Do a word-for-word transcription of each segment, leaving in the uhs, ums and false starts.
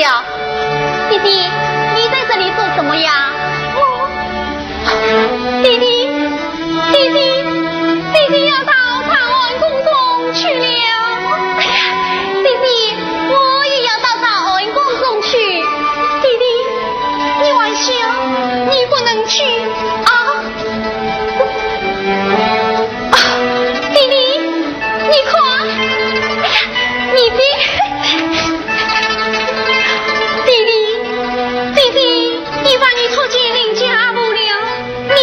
呀，弟弟，你在这里做什么呀？我，弟弟，弟弟，弟弟要到长安宫中去了。哎呀，弟弟，我也要到长安宫中去。弟弟，你还小，你不能去啊。 啊，弟弟，你看，哎呀，弟弟，弟弟，弟弟，你把你托给林家婆了，你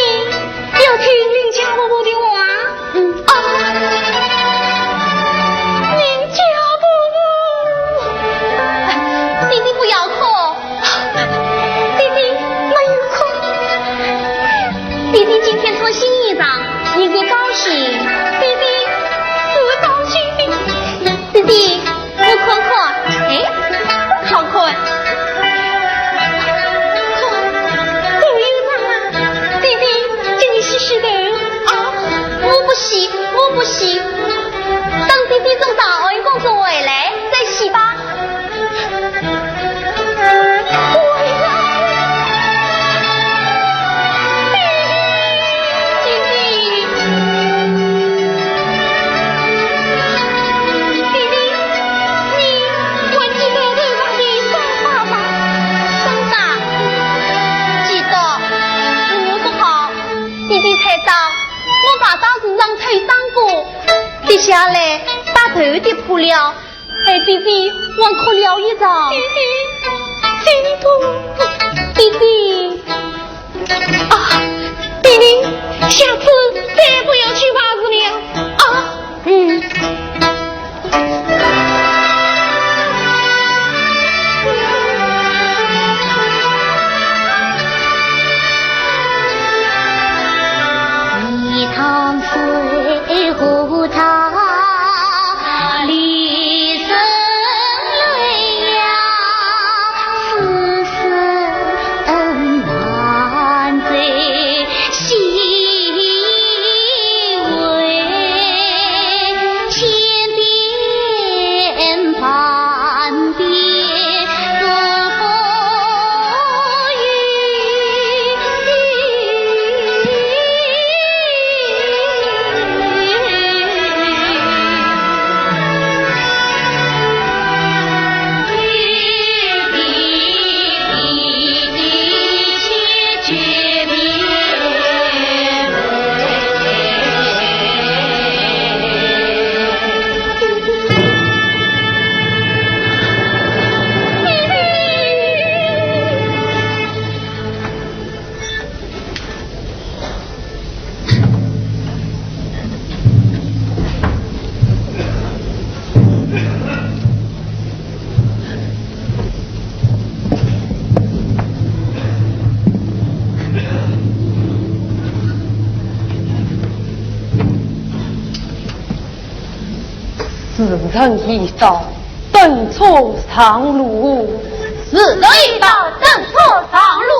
要听林家婆婆的话。嗯。啊，林家婆婆。弟弟不要哭。 弟弟，没有哭。弟弟今天穿新衣裳，应该高兴。弟弟，我高兴的。弟弟，我看看，哎，好看。看，都有了。弟弟，给你洗洗头。啊，我不洗，我不洗。等弟弟从长安宫中回来再洗吧。 弟弟跌倒，我爬到树上去打过，跌下来把头跌破了。 哎，弟弟，还哭了一场。弟弟，弟弟，弟弟。啊，弟弟，下次再不要去爬树了。啊，嗯。时辰已到，等车上路。时辰已到，等车上路。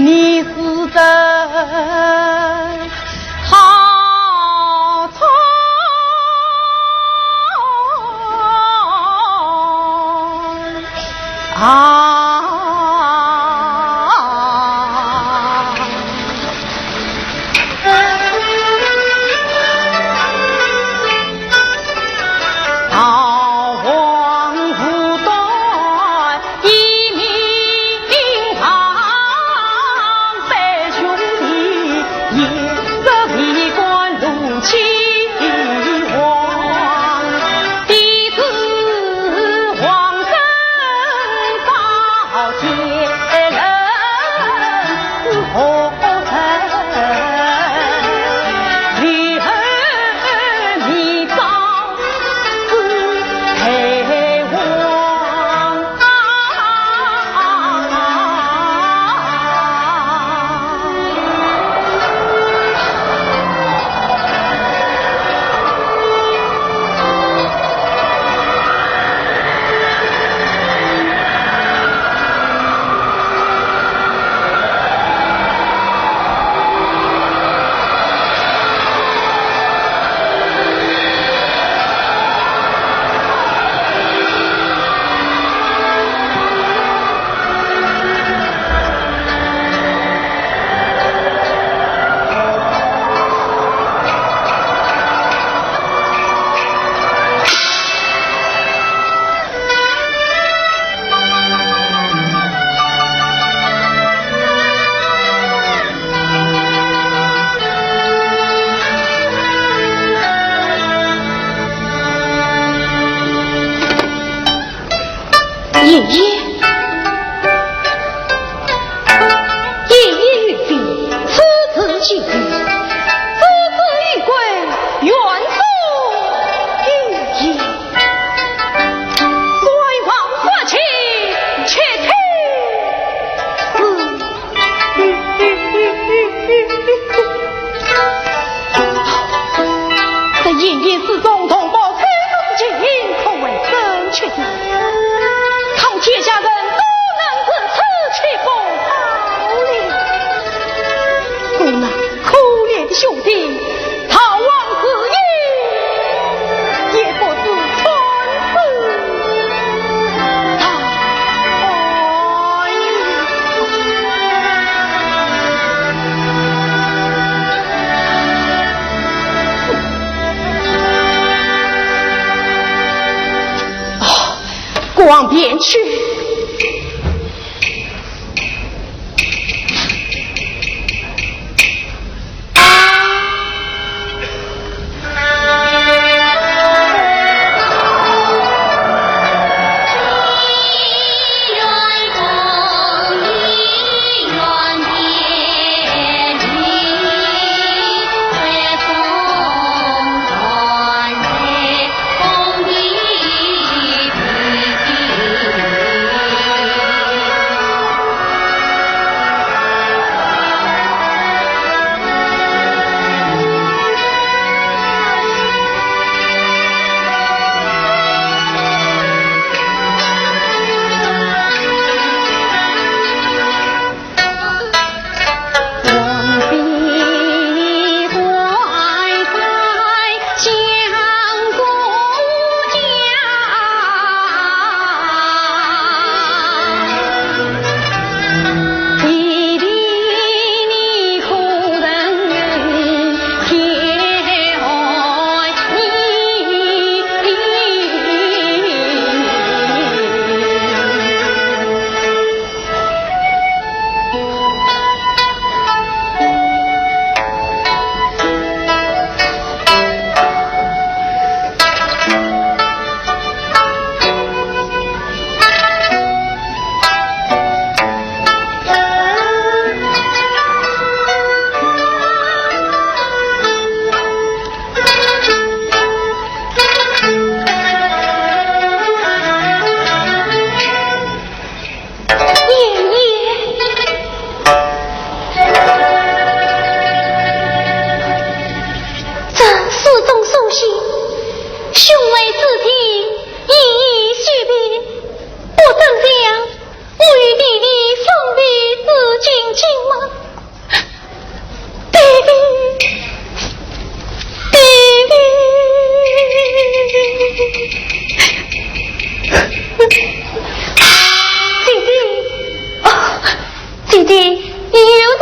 你死得好惨啊！ 逃荒无端，一命丧，被兄弟也是为官入监。 爷爷，爷爷有病，此事紧急，子侄有关，愿送爷爷。 三房三请，且听。这爷爷失踪，同胞猜测之情，可谓真切的。倘天下人都能知此，岂不好了？我那可怜的兄弟， 逃亡之意，也不知从何来。啊，过往便去。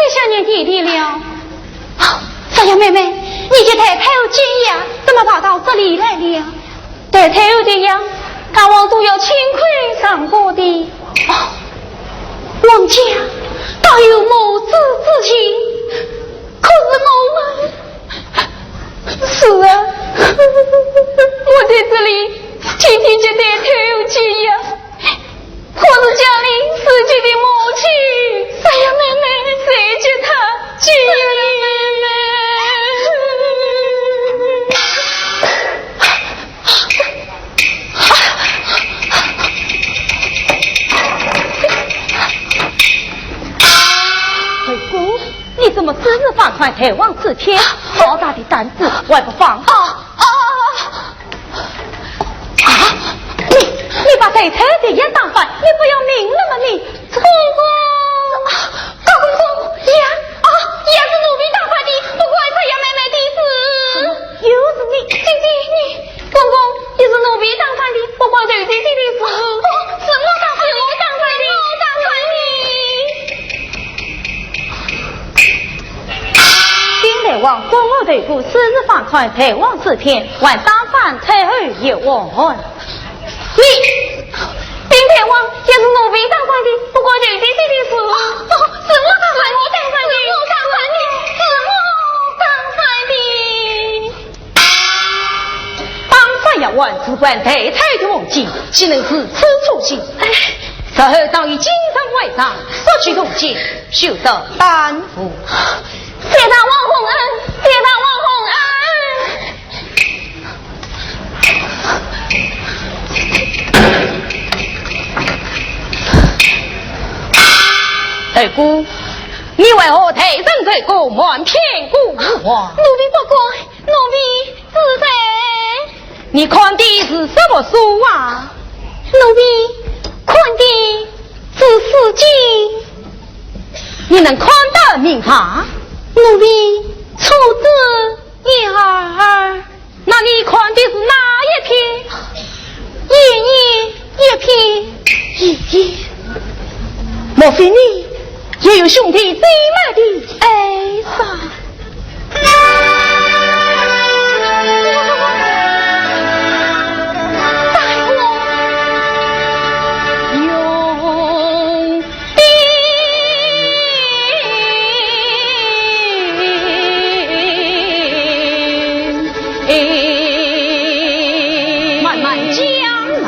想念爹爹了。啊，小杨妹妹，你去抬太后见驾，怎么跑到这里来了？抬太后的呀，大王都要亲口上过的。哦，王家倒有母子之情，可是我们……是啊，我在这里天天就抬太后见驾， 可是家里自己的母亲，小杨妹妹谁给她救？小杨妹妹。二姑，你怎么私自翻看太王字帖？好大的胆子，还不放！啊，啊，啊！ 啊，你，你把太太的也打翻，你不要命了吗你？公公，啊，大公公，呀，啊，也是奴婢打翻的，不关小杨妹妹的事。什么？又是你？姐姐，你，公公，也是奴婢打翻的，不关小姐姐的事。哦，是我打翻的，是我打翻的，是我打翻的。 禀太王，宫外头官私自翻看太王字帖，还打翻太后一案。你，禀太王，也是奴婢打翻的，不关小姐姐的事。哦，是我打翻的，我打翻的，是我打翻的，是我打翻的。 当官要问，只管抬太后的案情，岂能如此粗心？日后当以京城为上，索取铜钱，休得耽误。谢大王洪恩，谢大王洪恩。二姑，你为何抬身奏过满篇古话？奴婢不敢，奴婢 子妃。你看的是什么书啊？奴婢看的是诗经。你能看得明白？奴婢出自一二。那你看的是哪一篇？一言一篇。一言。莫非你 也有兄弟姊妹的哀伤。大王。慢慢讲啊。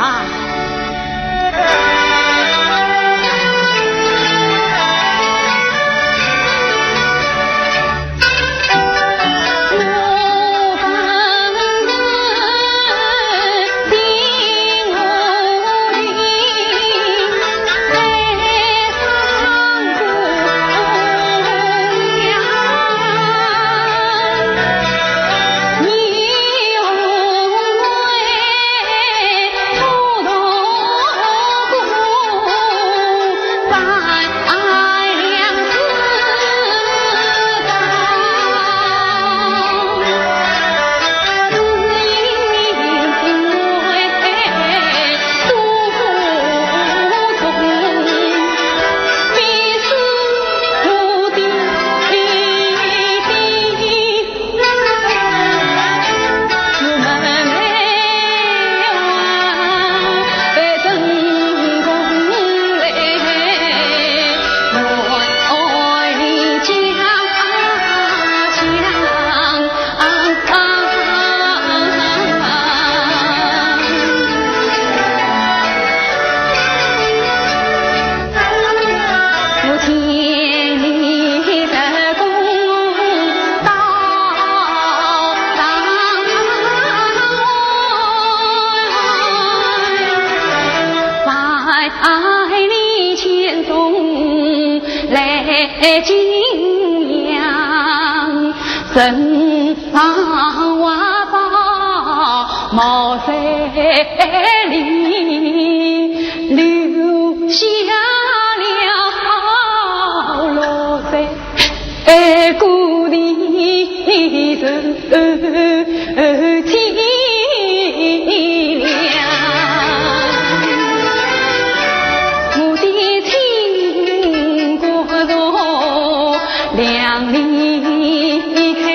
两里香，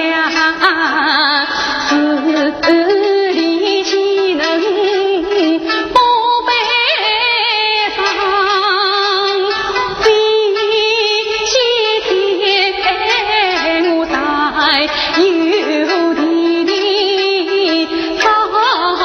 十里岂能不悲伤？比肩天，我在有地里，早已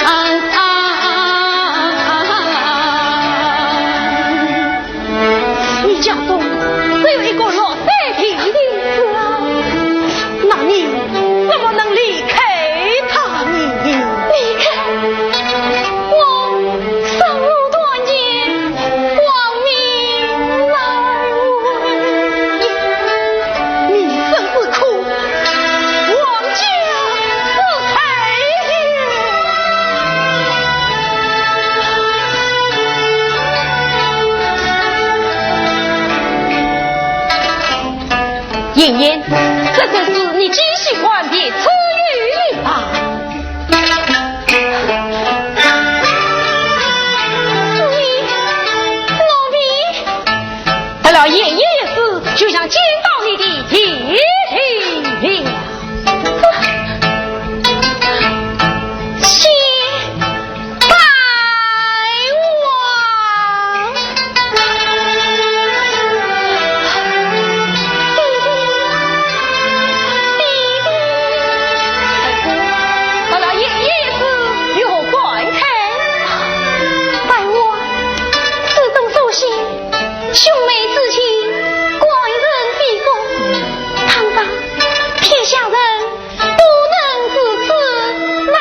当作 你家中只有一个落水的弟弟啊，那你怎么能离开他呢？离开？我生路断绝，亡命来回。你真是苦，亡家之 莺莺，这件事你既喜欢，便出于你吧。你，奴婢。得了莺莺一事，就像见到你的弟弟了。谢 大王。得了莺莺一事，有何感慨？大王，自从所写兄妹之情，感人肺腑，倘若天下人 都能如此，那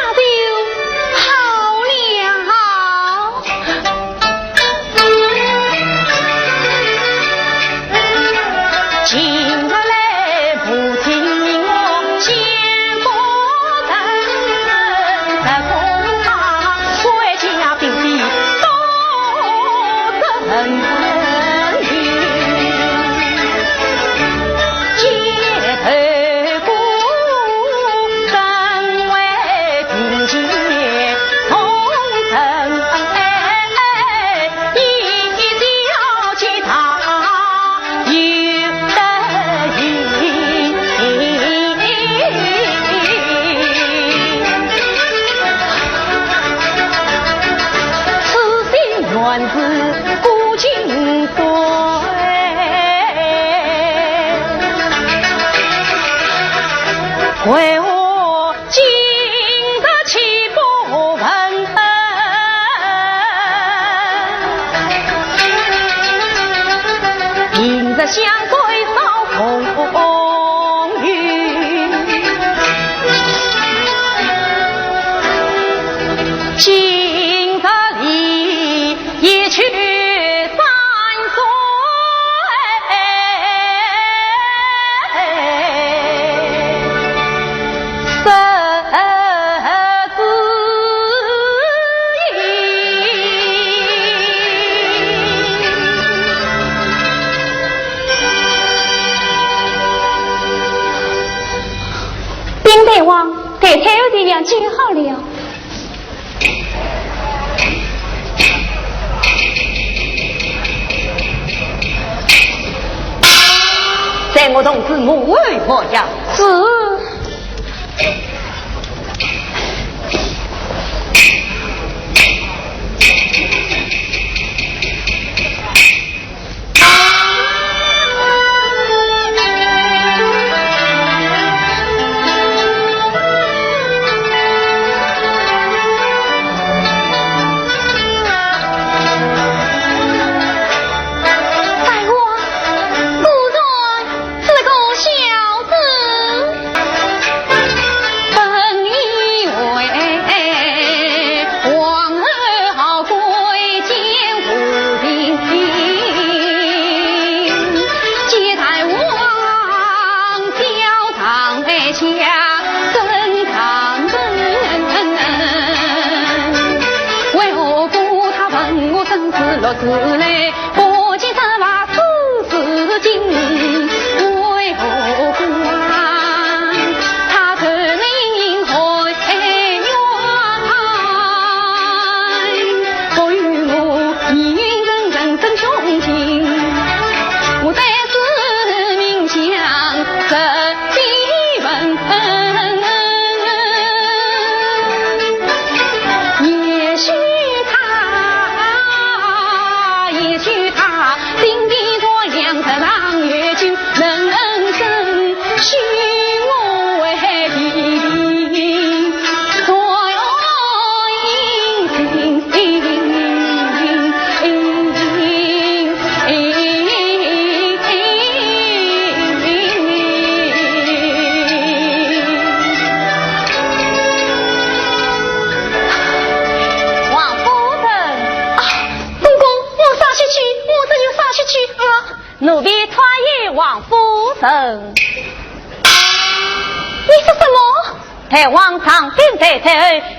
就好了。为何今日岂不闻声？平日相对少风雨，今日里 一去三岁。禀大王，太太有点病，就好了。 待我同知母后服药。是。 大王，果然是个孝子。王夫人。啊，公公，我啥事体？我这有啥事体啊？奴婢参见王夫人。你说什么？大王上殿在后，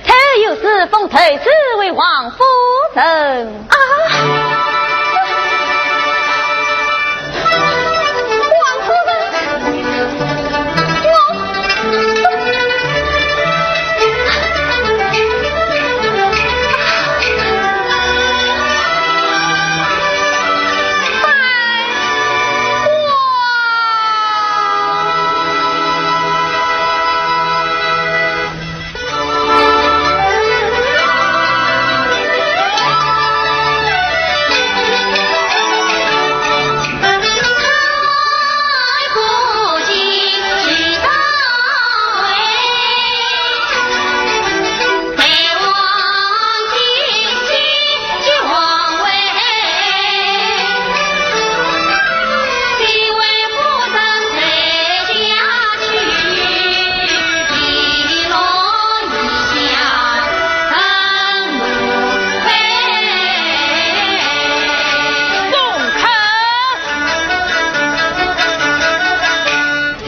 特有侍奉头子为王夫人。啊！ 王夫人，我，哎，我。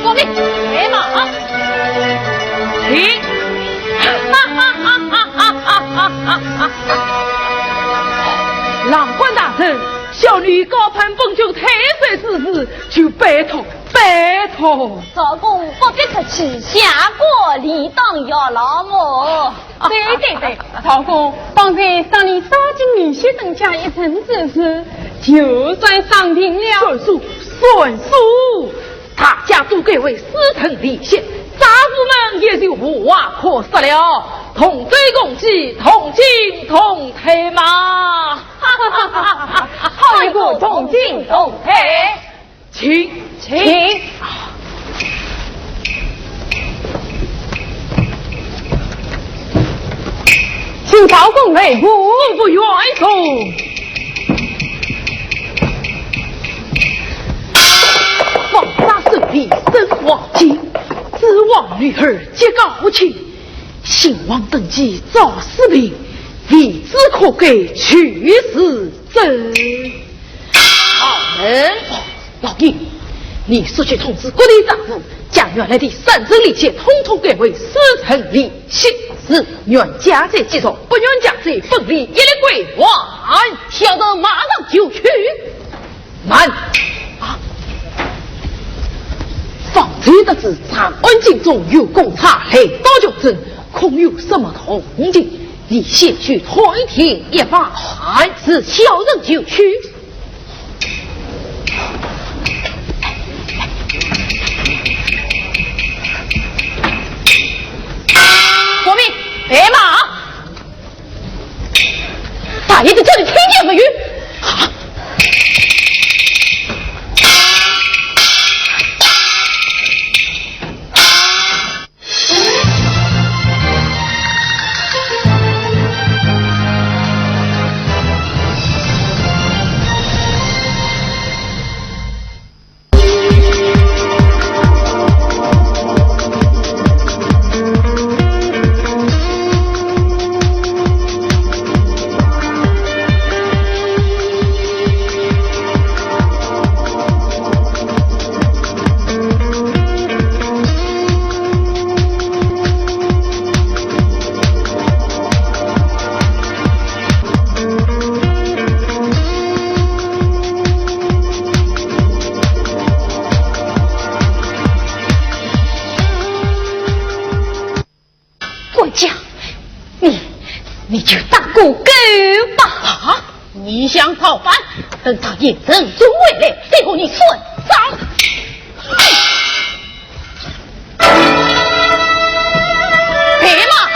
我们备马。停！郎官大人，小女高攀本郡太守之事，求拜托，拜托。赵公不必客气，下官理当效劳哦。对对对，赵公，方才商量少卿女婿等家一层之事，就算商定了。算数，算数。 大家都该为师承礼谢，丈夫们也就无话可说了。同舟共济，同进同退嘛。好一个同进同退。请，请。 请赵公留步。我不愿送。方才手里生黄金，指望女儿结高亲。兴旺登基早死病，未知可该去世否？好人。 老爷，你速去通知各地丈夫，将原来的三层礼节统统改为四层礼节。是。愿家财继承，不愿家财分离，一律归还。小人马上就去。慢！啊！方才得知长安境中有公差来到穷镇，恐有什么动静，你先去探听一番。是，小人就去。 国民，备马！大爷在这里听见没有？啊！讲，你，你就打个够吧。啊，你想造反，等到郢城中回来，再和你算账。备马。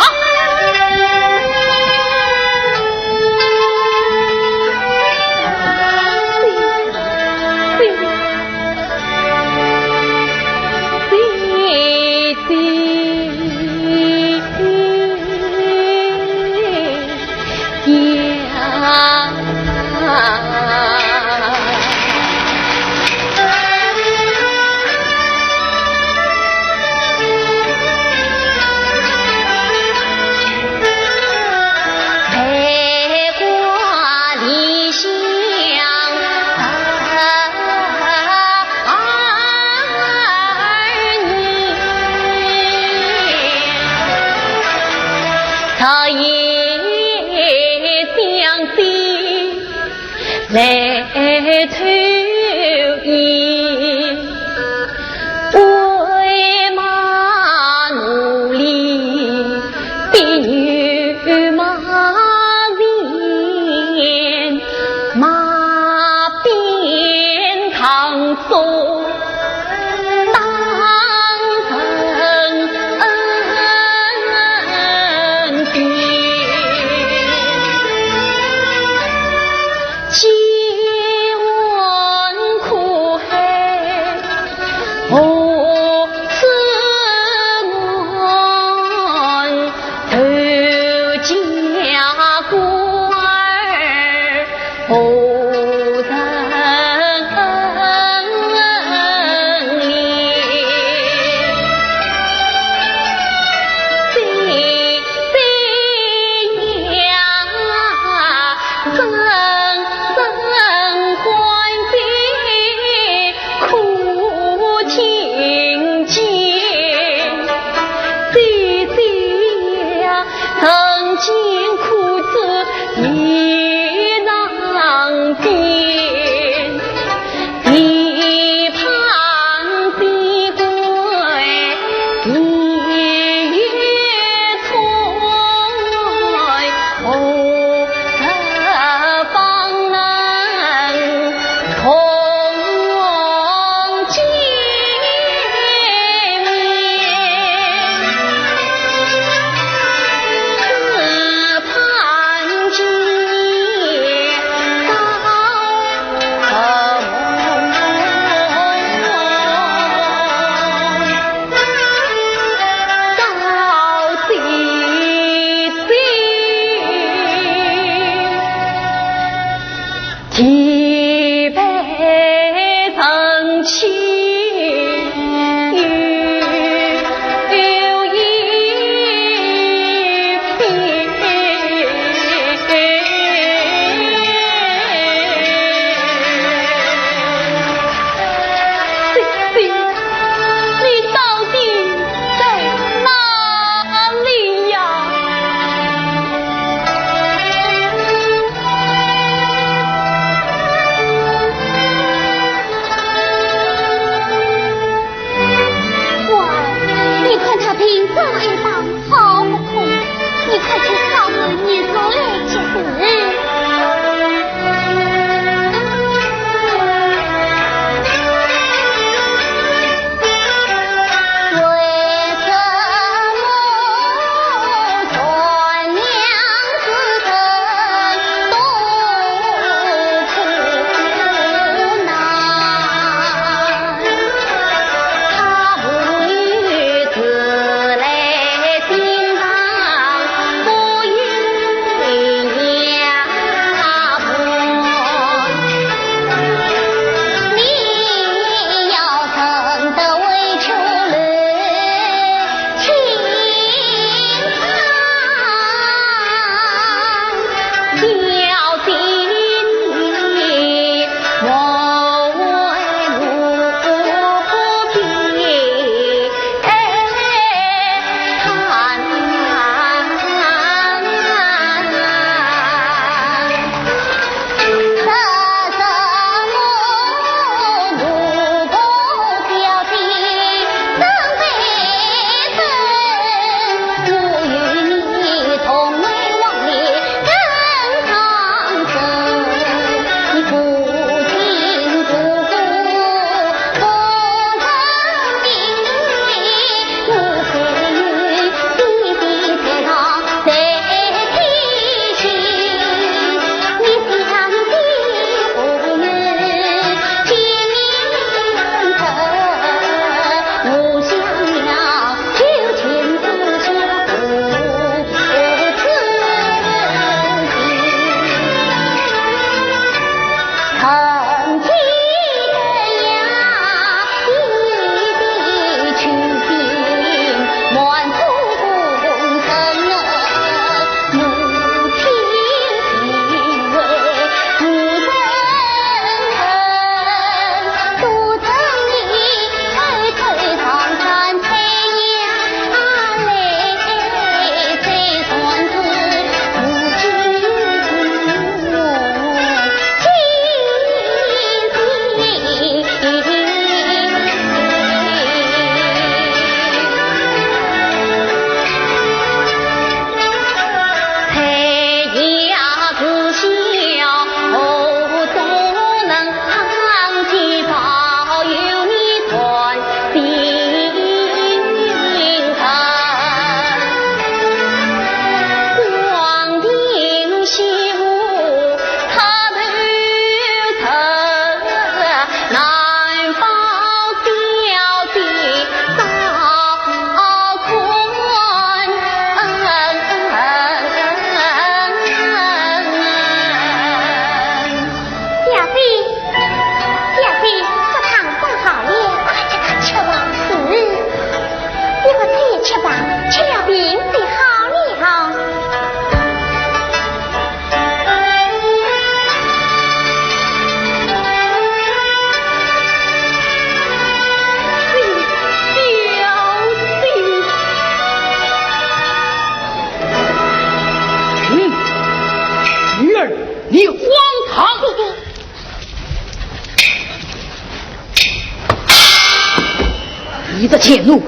贱奴，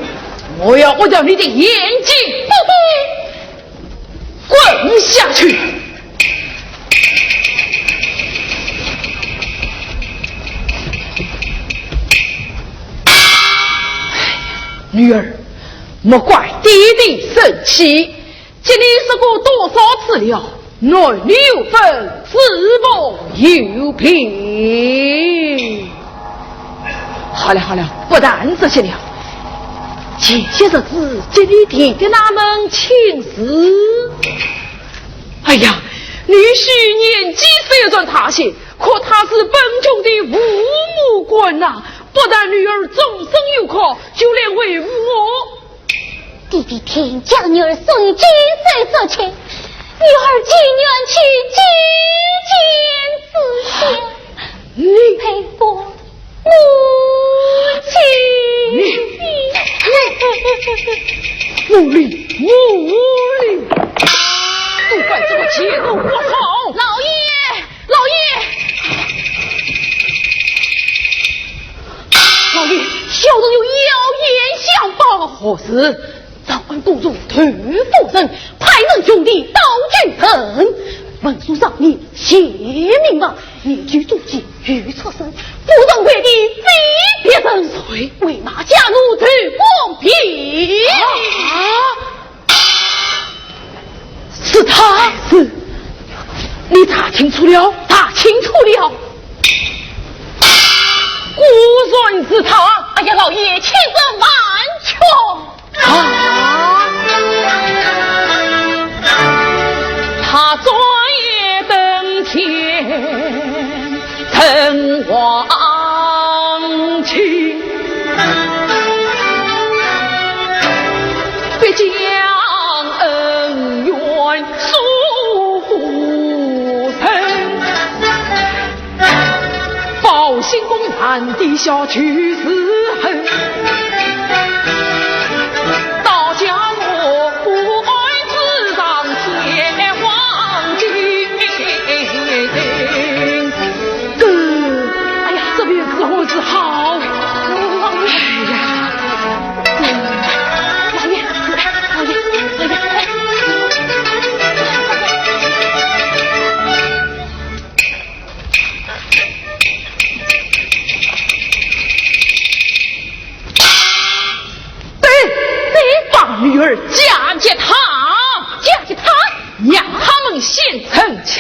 我要挖掉你的眼睛！滚下去！女儿，莫怪爹爹生气， 今日说过多少次了，男女有分，子父有平。好了好了，不谈这些了。前些日子接你爹爹那门亲事。哎呀，女婿年纪虽然大些，可他是本郡的父母官呐，不但女儿终身有靠，就连为父我 爹爹听见女儿送进手之前，女儿情愿去见见子相，你配做母亲。你，你，无礼，无礼！都怪这个贱奴不好！老爷， 老爷，老爷，小人有妖言相报。何事？招安公主投夫人，派人兄弟到京城，文书上你写明白，你居住地有出身，夫人为的非别人，谁？为那家奴仇光平。啊？ 是他。是，你查清楚了？查清楚了。果然是他。哎呀，老爷，千真万确。啊！他转眼登天 成王亲，必将恩怨诉无声。报新公，暗地下就是恨。 到家我不安之上天王金。哥，哎呀，这便如何是好？哎呀，老爷，老爷，老爷，老爷。 对，对，把女儿嫁给他。嫁给他？让他们先成亲。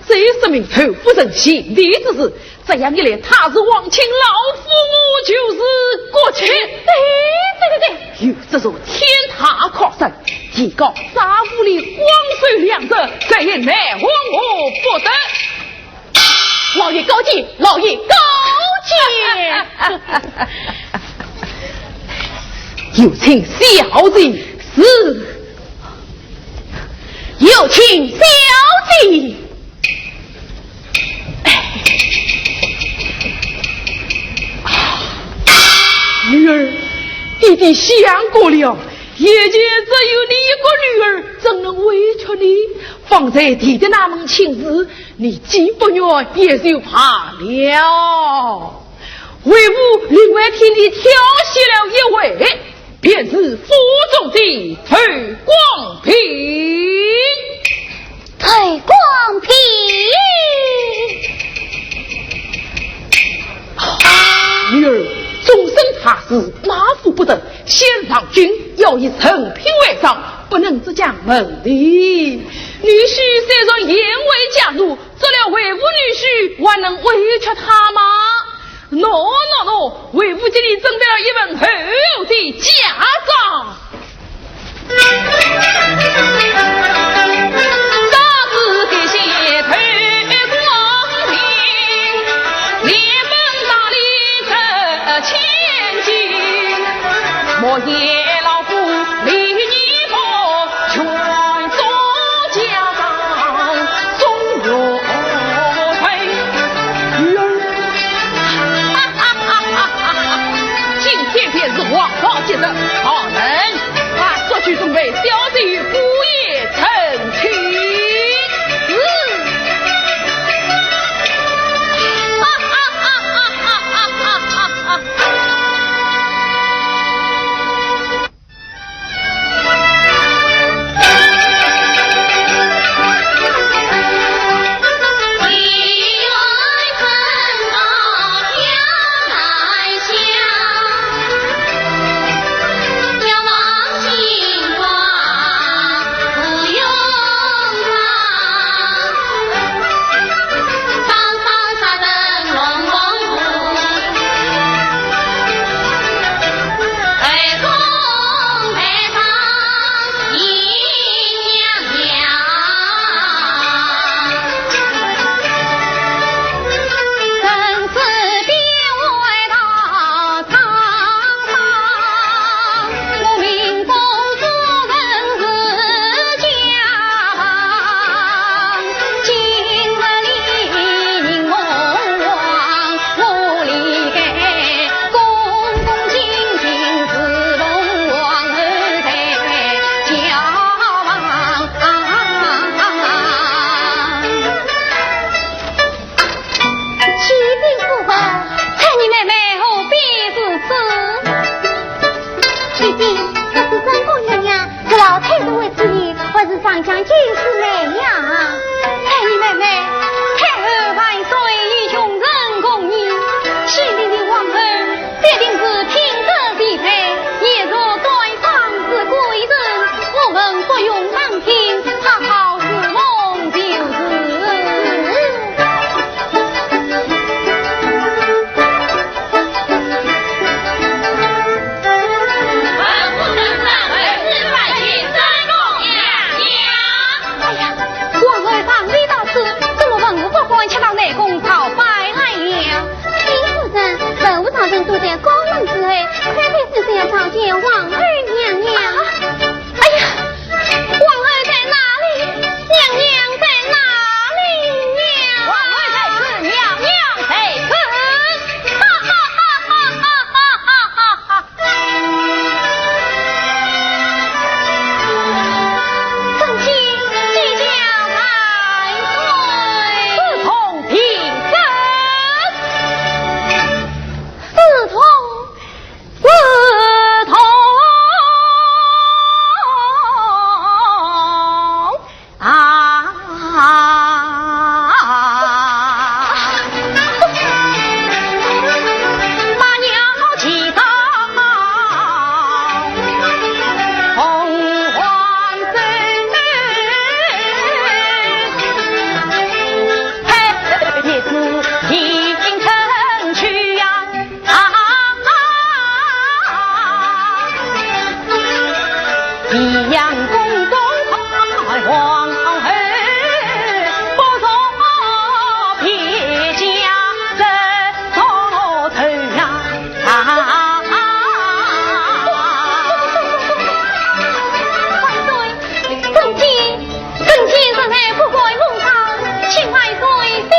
这说明投夫人前提之事，这样一来，他是王亲，老夫我就是国亲。对，对，对，对。有这座天大靠山，提高沙湖里光秀两者，再也奈何我不得。 老爷高见，老爷高见。有请小姐。是，有请小姐。女儿，爹爹想过了，眼前只有你一个女儿，怎能委屈你？方才爹爹那门亲事， 你既不愿，也就罢了。为父另外替你挑选了一位，便是府中的仇光平。仇光平。女儿，终身大事，马虎不得。先上京要以人品为上，不能只讲门第。女婿虽然言为家奴， 做了为父女婿，还能委屈他吗？喏，喏，喏，为父给你准备了一份厚厚的嫁妆。大字的写头光明，连本带利值千金。莫言老夫 礼义不全，做家当总有罪。女儿，今天便是王法吉日，好人，快速去准备小姐赴宴成亲。嗯。娘娘就是美呀。哎，你妹妹，太后万岁与穷人共议，新定的皇后必定是品德齐备，也是端庄之贵人，我们不用担心，她好侍奉就是。哎呀，皇后上礼到此，怎么文武百官却到内宫朝拜来了？禀夫人，文武朝臣都在宫门之后，快快是要朝见皇后娘娘。啊，哎呀，皇后在哪里？娘娘在哪里呀？皇后在此，娘娘在此。哈哈哈哈哈哈哈哈哈！臣妾见驾万岁。侍从平身。侍从，侍从。啊。万岁，臣妾 臣妾实在不敢奉上，请万岁收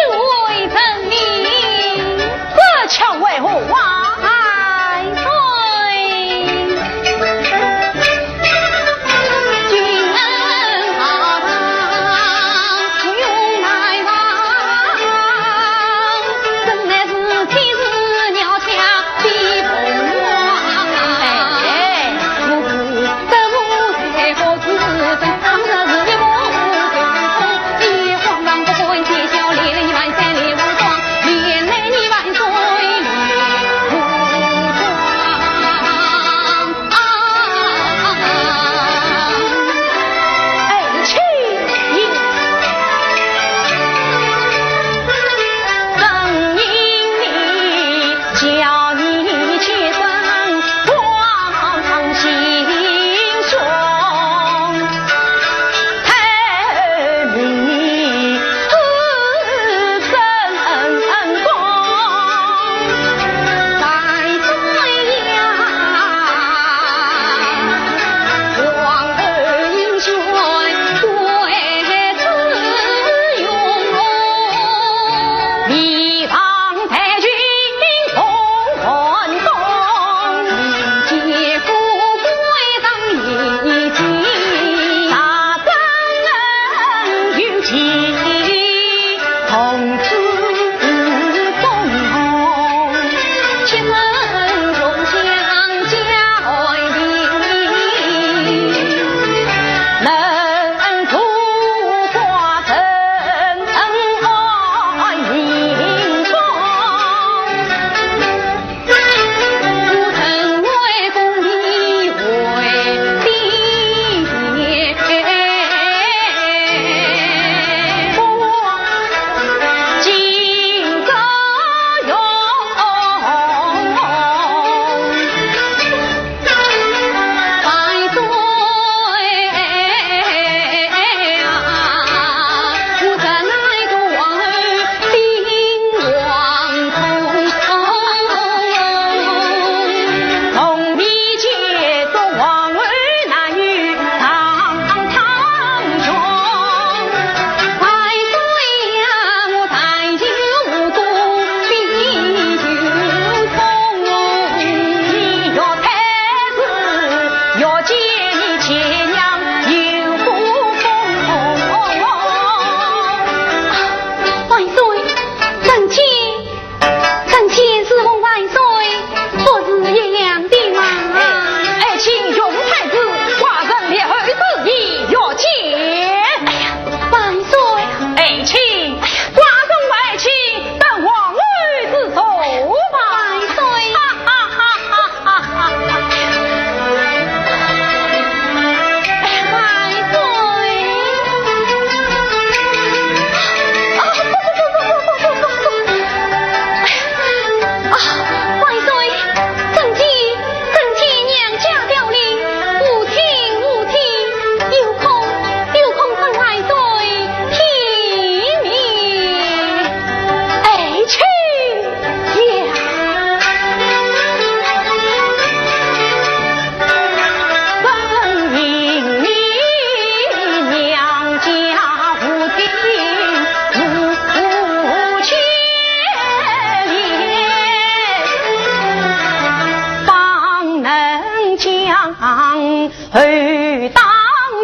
回成命。这叫为何啊？万岁！有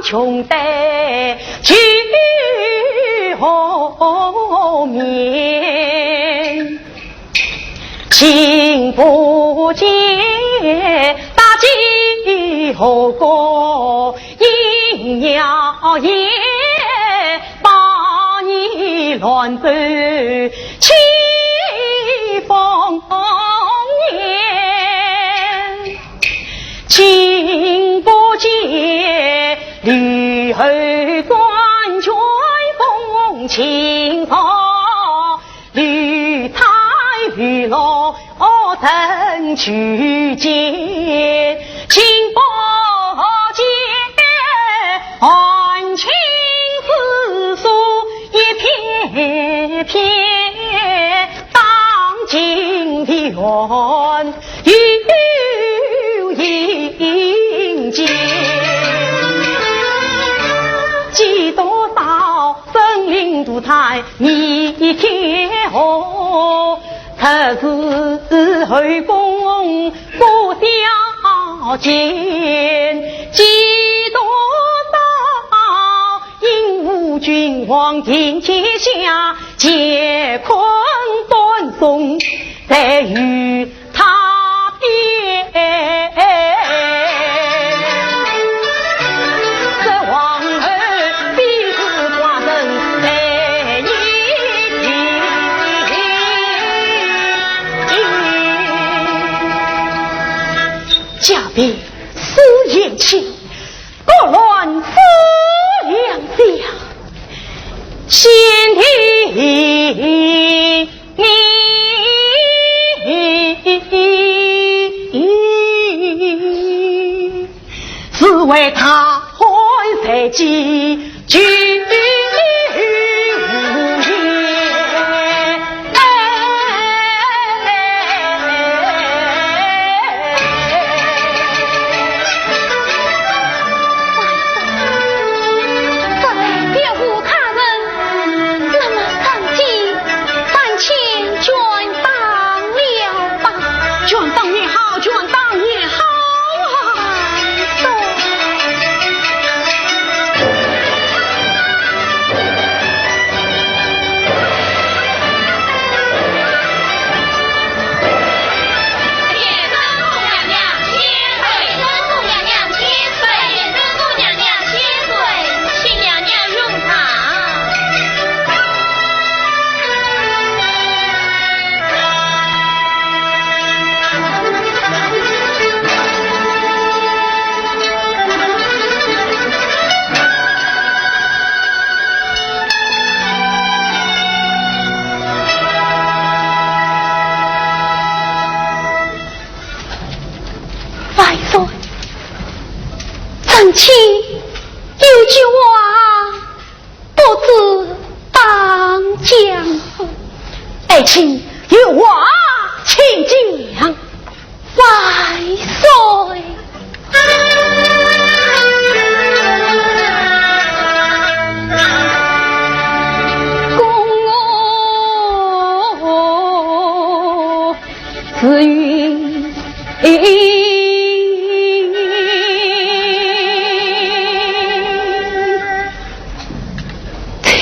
穷得去后面，听不见大街和歌，莺鸟也把你乱走起风言。 听不见绿喉转卷风，青草绿苔绿落人去间，听不见含情丝索一片片。 当今的缘由阴间，几多少生灵涂炭逆天河，特是后宫不相见，几多少 因误君王定天下，乾坤断送在御塔边。这王后必是寡人爱你情。家边四贤妻， 各乱思量想，先帝你，只为他汉在即，举无言。 再别无他人，那么张继，三千全当了吧。全当也好，全当也好啊。万岁，臣妾有句话不知当讲否？爱卿有话请讲。万岁。公我 子云：天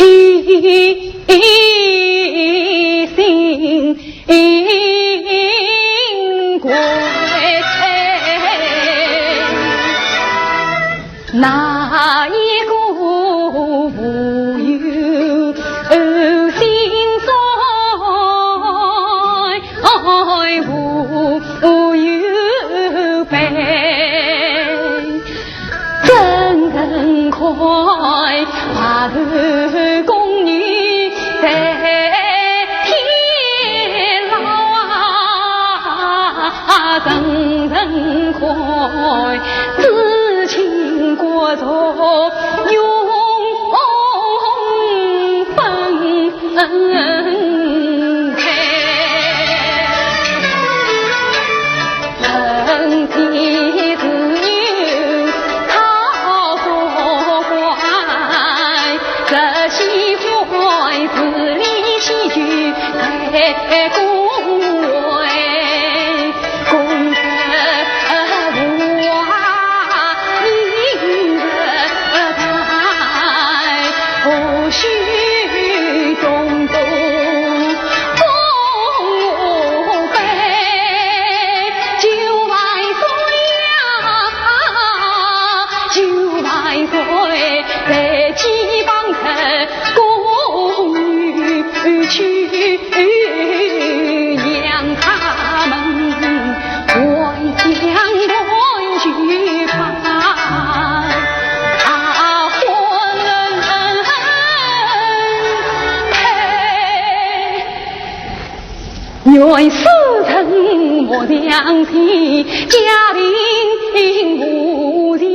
心贵。 哪一个无有心酸，无有悲？怎忍开白头宫女在天牢啊？ 啊，人人看，知情国错永分开。恨的自有桃花关，这喜欢是你喜剧在宫外。 公子无话，你与人愿世人莫相信，家贫无钱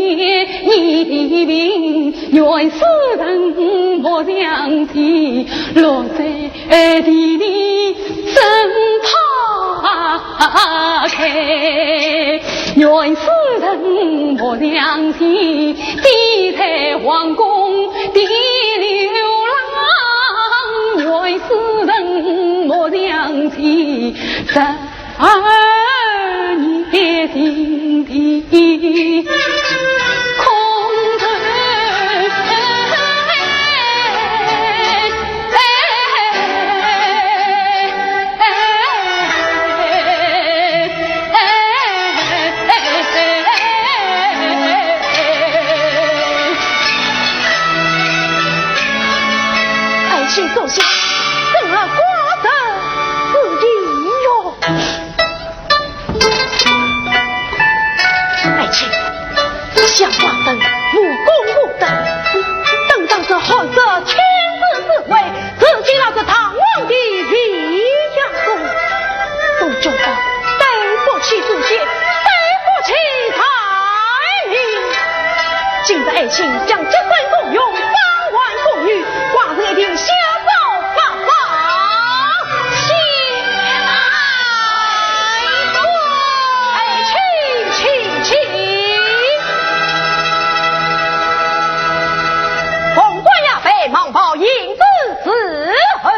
你的病。愿世人莫相信，落在地里真怕开。愿世人莫相信，低在皇宫的流浪。愿世人莫相信，十二年心的空头。爱卿坐下，怎么挂着自己哟？爱卿，想寡人无功无德，等到这寒舍亲事之位，自己那个堂皇的李家中，总觉得对不起祖先，对不起人民。今日爱卿将这身共用，放还宫女，寡人一定写奏发放。谢爱卿，请，请。凤冠霞帔，蟒袍银缎伺候。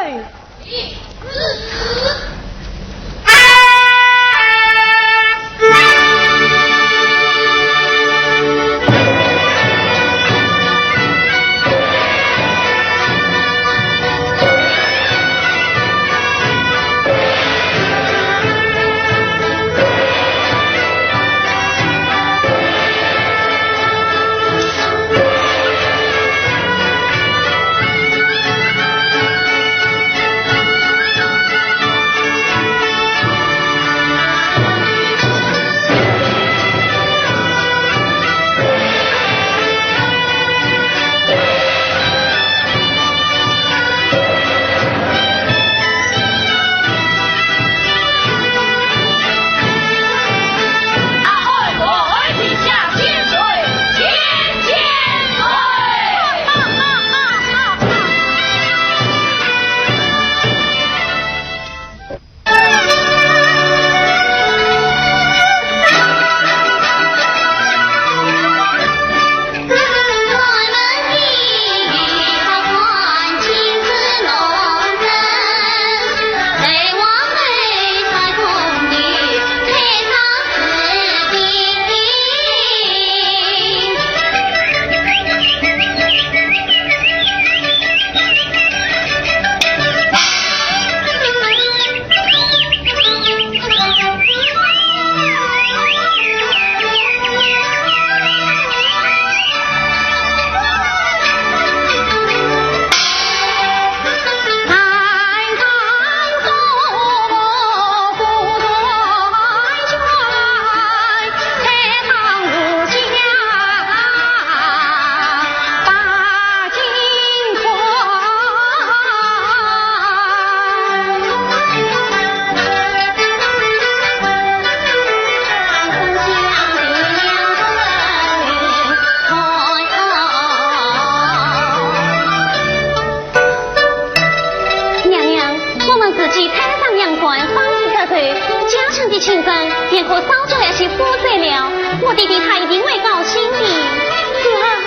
娘娘，我们自己太上阳关，方子得罪，家中的亲人便可少做了些负担了。我爹爹他一定会高兴的。是啊，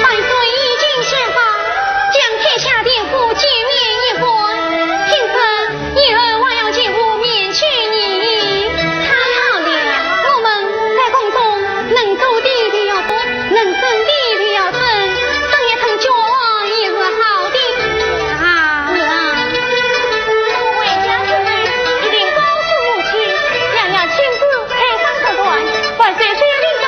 万岁已经下诏，将天下田赋减免一半。听说 以后还要进屋面见你。太好了，我们在宫中能做的就要做，能争的就要争，争一争交往也是好的。啊，是啊。我回家之后，一定告诉母亲，娘娘亲自开张手段，万岁千万要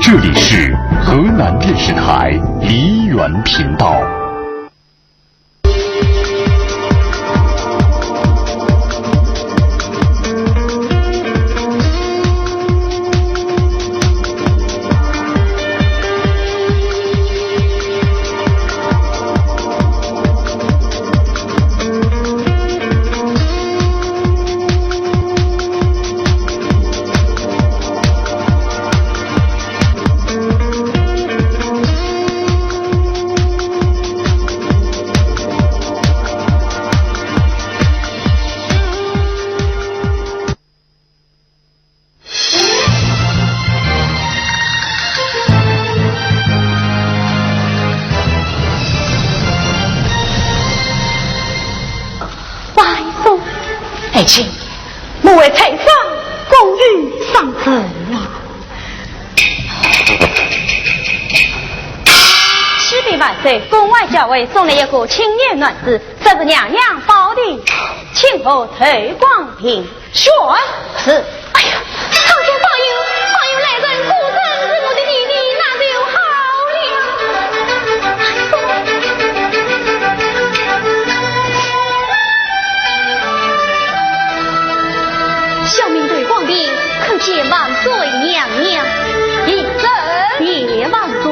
这里是河南电视台梨园频道。万岁！爱卿，末为太上宫御赏赐啊。启禀万岁，宫外校尉送来一个青年男子，说是娘娘保的，姓何，头光庭。 选？是。哎呀，倘若方卿，方卿来人，果真是我的弟弟，那就好了。小民头光庭叩见万岁娘娘。平身。谢万岁。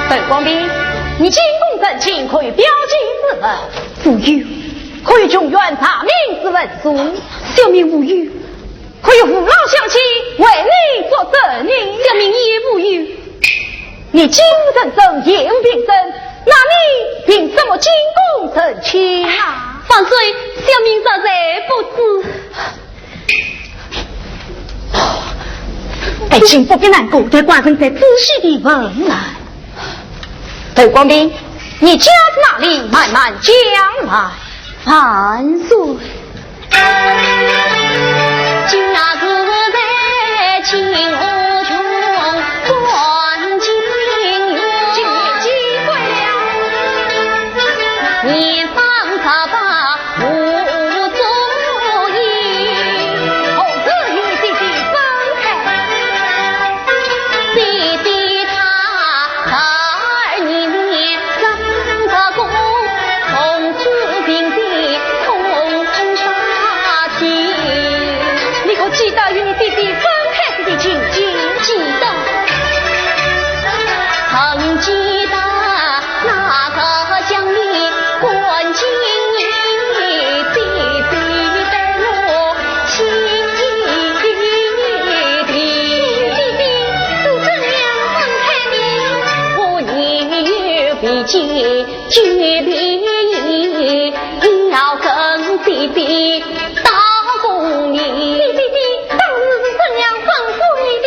头光庭，你进宫成亲，可有表亲之物？无有。可有中原查名之文书？小民无有。可有父老乡亲为你作证？小民也无有。你既无人证，也无凭证，那你凭什么进宫成亲啊？万岁，小民实在不知。 爱卿不必难过，待寡人再仔细地问来。头光庭，你家住哪里？慢慢讲来。万岁。何时与姐姐分开？你可记得与你姐姐分开时的情景？记得。 姐姐，当时是怎样吩咐你的？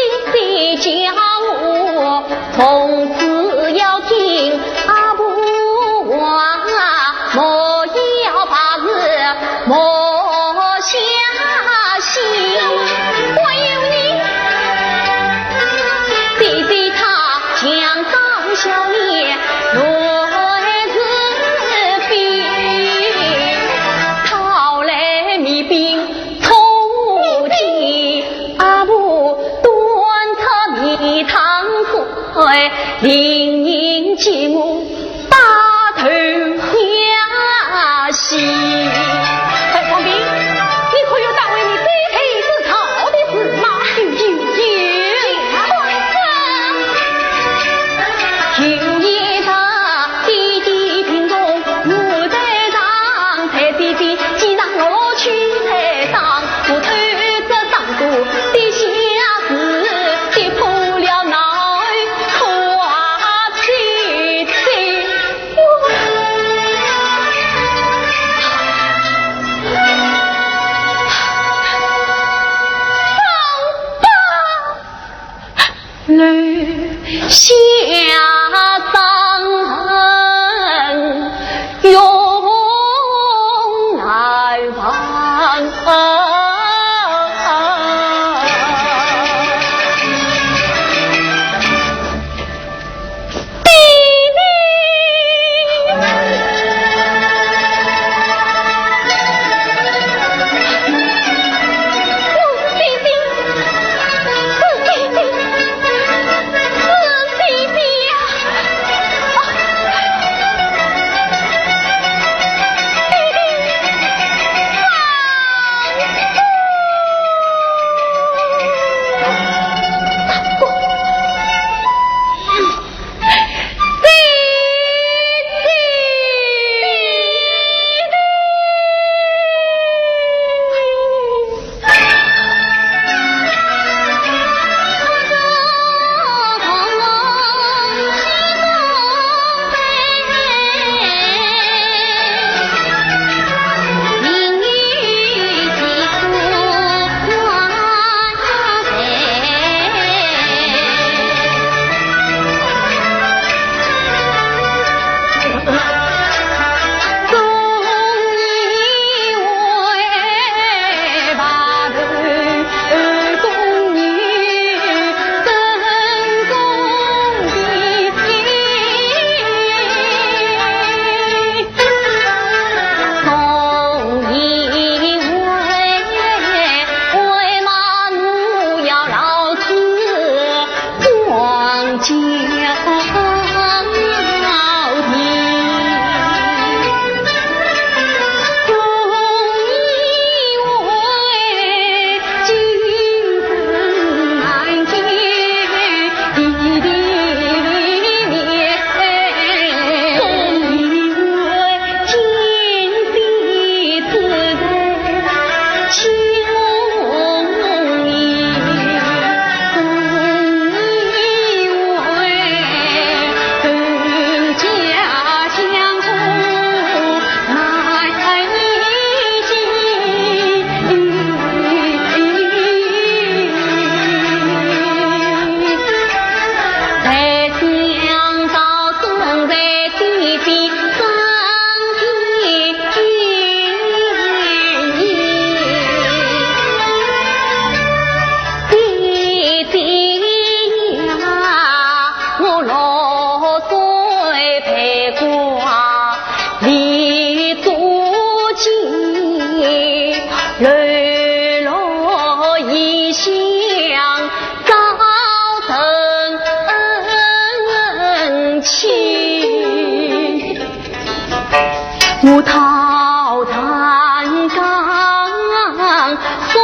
我讨弹钢送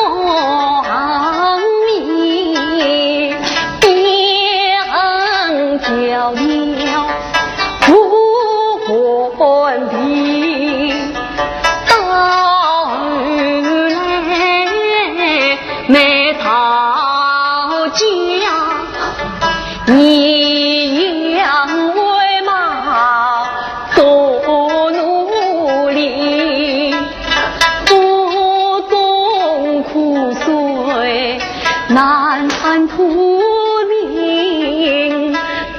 你，别人叫了不管的，到后来没讨家。 你养为马多奴隶，不懂苦水难吞吐命，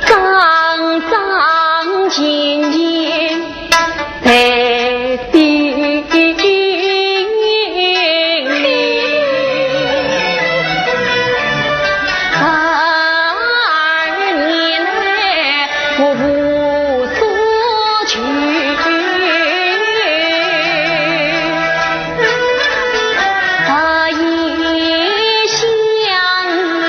脏脏净净 在地里。二年来我无所求，他也想念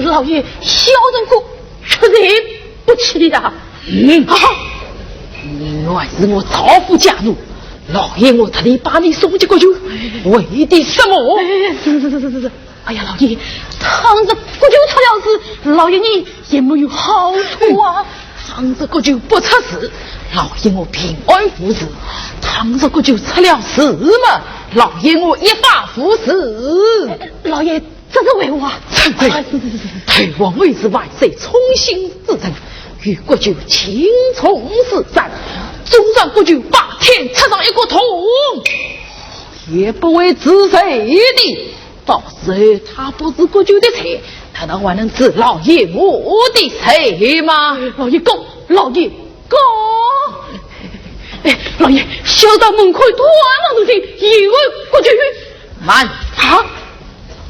老爷，小人过，确实不起呀。嗯，啊，你原是我赵府家奴，老爷我特地把你送进国舅，为的什么？哎，是是是是是是。哎呀，老爷，倘若国舅出了事，老爷你也没有好处啊。倘若国舅不出事，老爷我平安无事；倘若国舅出了事嘛，老爷我一发无事。老爷，这是为何啊？对，哎，是是是是。太王后是万岁宠幸之人，与国舅情重似山，纵然国舅白天出上一个洞，也不会治罪的。到时候她不是国舅的罪，难道还能治老爷我的罪吗？老爷讲，老爷讲。哎，老爷，小到门口断门如金，有何国舅？慢！啊？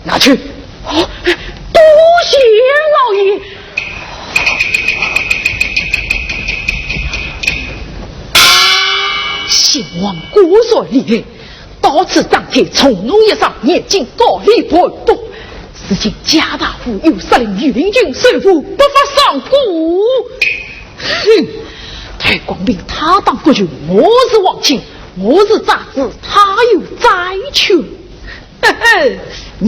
拿去。哦，多谢老爷。先王果然厉害，到此当天重弄一场，严禁高丽盘卜。如今家大夫又杀令御林军收复，不法上顾。哼，太公平，他当国舅，我是皇亲，我是长子，他有长幼。 嘿嘿，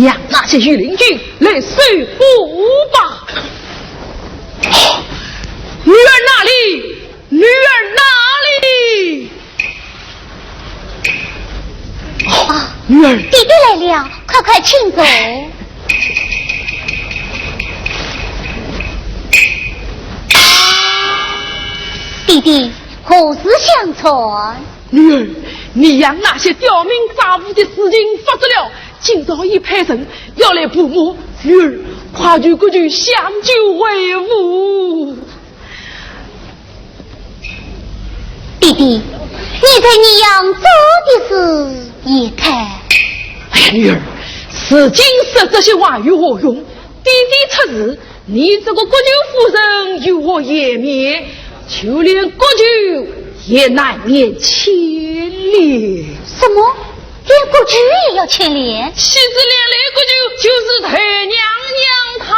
让那些御林军来收复吧。哦，女儿哪里？女儿哪里？哦，啊，女儿。爹爹来了，快快请坐。爹爹，何事相传？ 女儿，你让那些刁民杂户的事情发作了，今朝已派人要来盘我。女儿，快求国舅相救为父。爹爹，你对你娘做的事也太……哎呀，女儿，如今说这些话有何用？爹爹出事， 你这个国舅夫人有何颜面？就连国舅也难免牵连。什么？连国舅也要牵连？岂止连累国舅，就是抬娘娘她。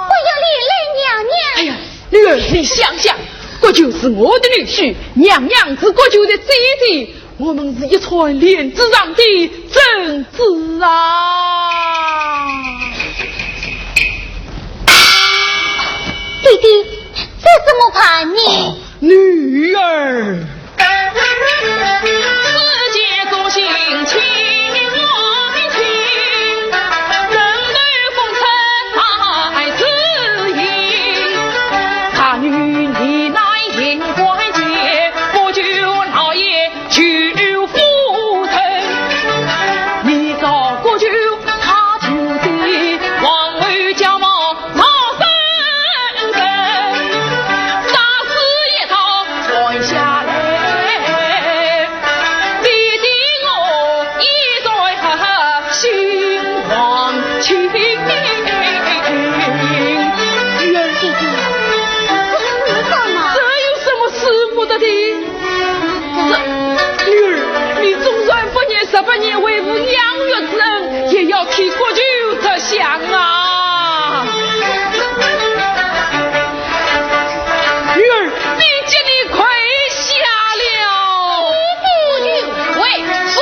我要连累娘娘？哎呀，女儿，你想想，国舅是我的女婿，娘娘是国舅的姐姐， 我们是一串链子上的珍珠啊！爹爹，这怎么办呢？哦，女儿。世间多情情难尽，人对风尘爱自由。大女你乃 言官见，不求老爷救夫人。你找国舅他就在，皇后驾到闹纷争，打死一道传下来。 爹爹我一再心狂情愿。女儿，爹爹，这是什么？这有什么使不得的？这，女儿，你纵然不念十八年为父养育之恩，也要替国舅着想啊！女儿，你今天 跪下了。为父。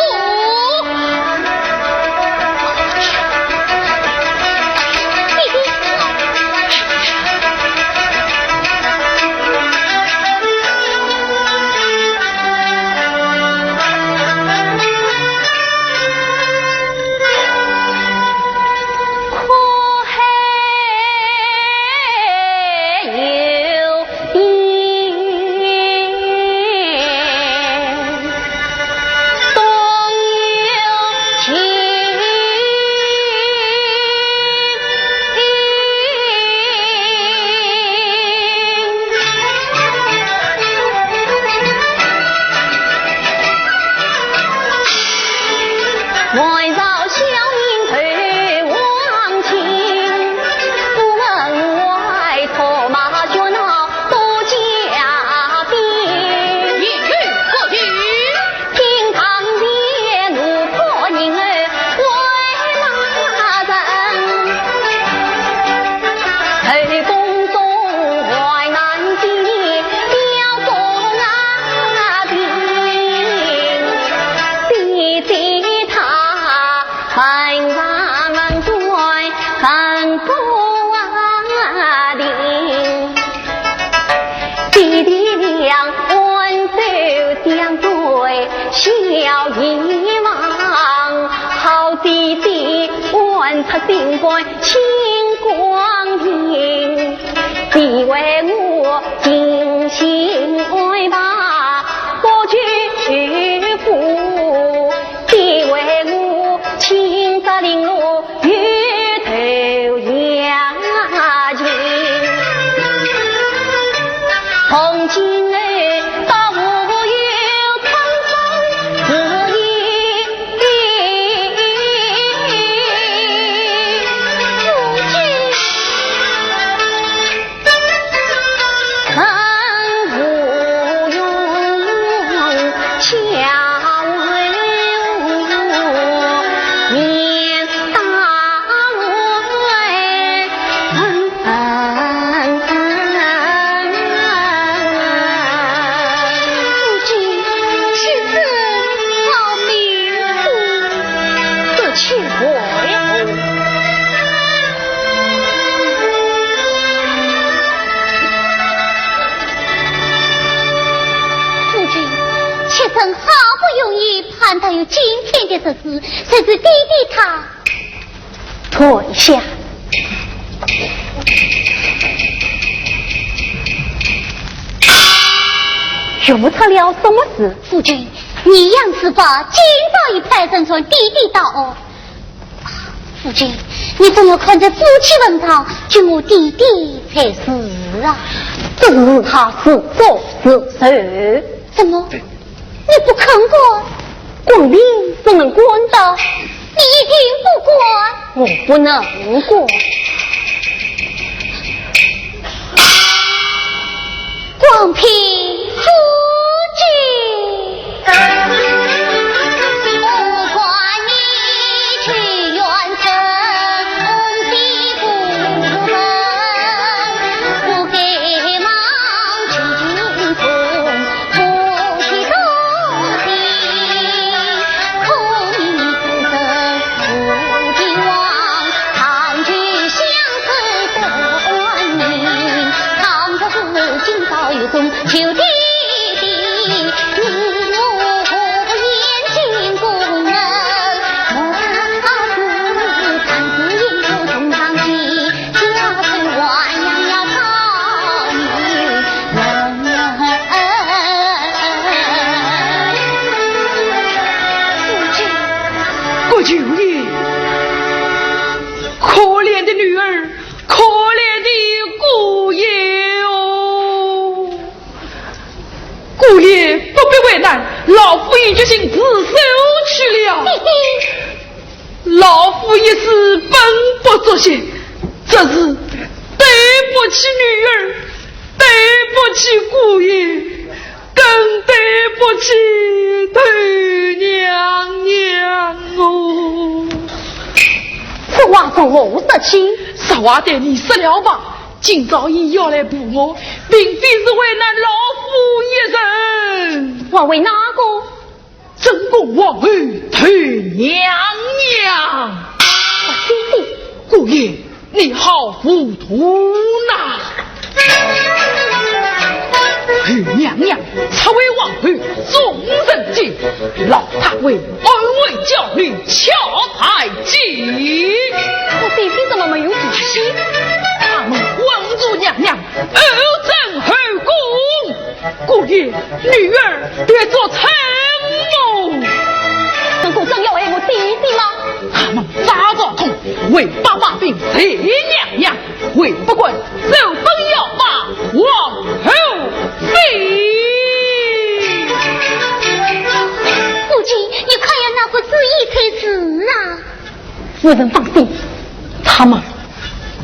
一望，好姐姐，唤出心肝清光明，只为我精心安排不求富，只为我清茶零落 与头下情。从今后到无有春风日夜。 夫君，妾身好不容易盼到有今天的日子，谁知爹爹他退下。又出了什么事？夫君，你杨师伯今朝已派人传爹爹到。 夫君，你怎么看这夫妻文章，就我爹爹才是啊？这是他是做是谁？怎么？你不肯管？光凭不能管的。你一定不管？我不能管。 光凭夫君。姑舅爷，可怜的女儿，可怜的姑爷哦。姑爷不必为难，老夫已决心自首去了。老夫一时本不作谢，这是对不起女儿，对不起姑爷，更对不起头娘娘哦。这话从何说起？实话对你说了吧，今朝伊要来扶我，并非是为难老夫一人。还为哪个？ 正宫皇后头娘娘。啊，爹爹。姑爷，你好糊涂呐！头娘娘，初为皇后，重人轻，老太为安慰娇女，巧才情。我爹爹怎么没有提醒？他们混入娘娘， 后朕后宫，姑爷，女儿得罪臣母。能够真要爱我爹爹吗？他们发作痛，为八百兵谁娘娘，为不管，奏本要把皇后废。夫君，你可要拿个主意才是啊。 夫人放心，他们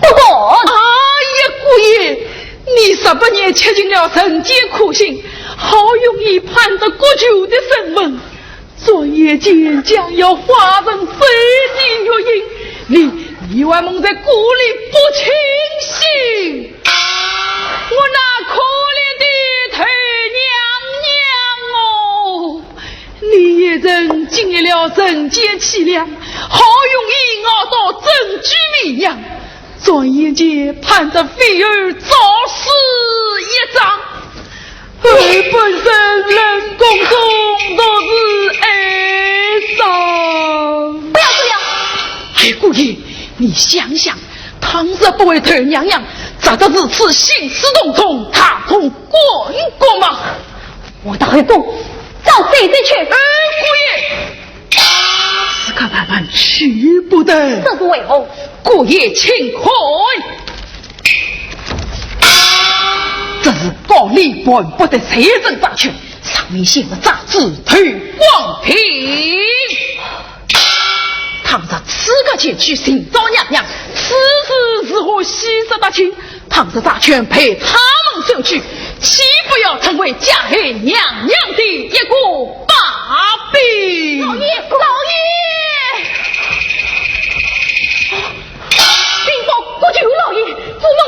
不敢。哎呀，姑爷，你十八年吃尽了人间苦辛，好容易盼得国舅的审问，转眼间将要化成水底月影，你，你还蒙在鼓里不清醒。我那可怜的头娘娘哦！ 你一人经历了人间凄凉，好容易熬到珍钧米养，转眼间盼得飞蛾早死一张。本人冷宫中，昨日哀伤。不要说了。哎，姑爷，你想想，倘若不为头娘娘，咋得如此兴师动众，大动干戈嘛？我到后宫找姐姐去。哎，姑爷，此刻万万去不得。这是为何？姑爷请看。这是高丽盘剥的罪状，上面写着“渣滓偷光瓶”。倘若此刻前去寻找娘娘，此事如何洗刷得清？倘若债权被他们收去，岂不要成为加害娘娘的一个把柄？老爷，老爷！禀报国舅老爷，朱门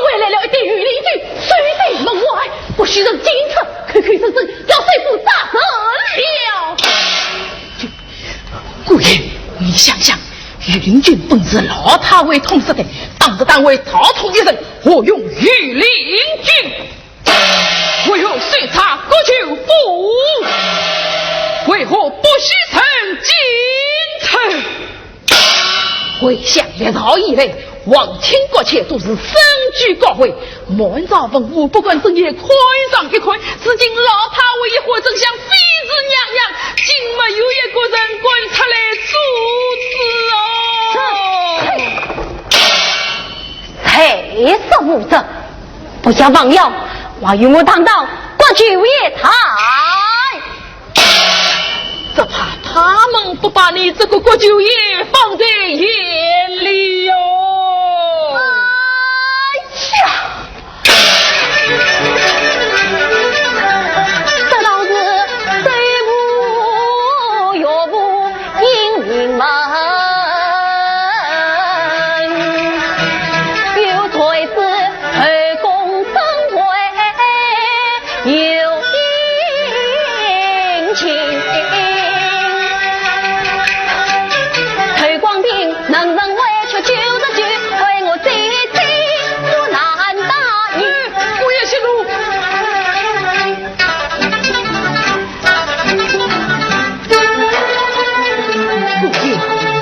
外来了一队御林军，守在门外，不许人进出，口口声声要收复大人了。姑爷，你想想，御林军本是老太后统帅的，倘若太后逃脱一人，何用御林军？为何搜查国舅府？为何不许人进出？回想历朝以来，皇亲国戚都是身居高位，满朝文武不敢正眼看上一看，如今老太后一伙，真想非是娘娘，竟没有一个人敢出来阻止哦。谁说无证？不要妄言，还与我堂堂国舅爷谈。只怕他们不把你这个国舅爷放在眼里哟。哎呀！这道是谁不由不 因名门，又才子后宫争位有姻亲。偷光瓶能成为，却九十九为我姐姐不难答应。姑爷息怒。 不行，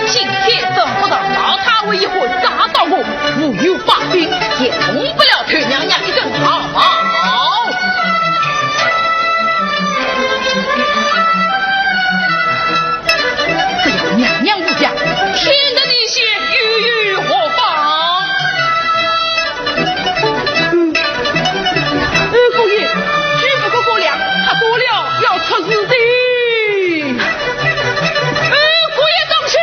今天等不到老太后一伙，打倒我，无有把柄，也动不了头娘娘一根汗毛。只要娘娘无恙，天大地小又有何妨？ 嗯，呃，姑爷，举不过高梁，他多了要出事的。呃，姑爷当心，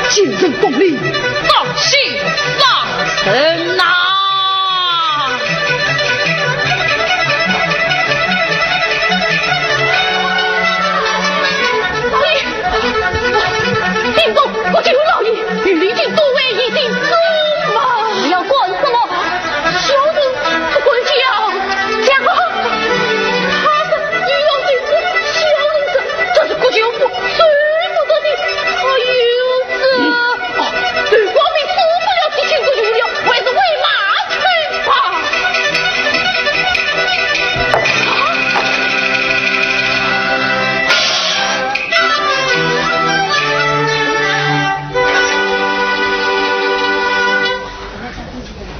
见人动礼，当心伤人呐。 禀报，国舅老爷，御林军都尉已经走了。你要管什么？小人不敢讲。讲啊！他是御林军，小人是，这是国舅府收不得的。哎呦，这……哦，对，光明死不了，提醒国舅了，还是回马退吧。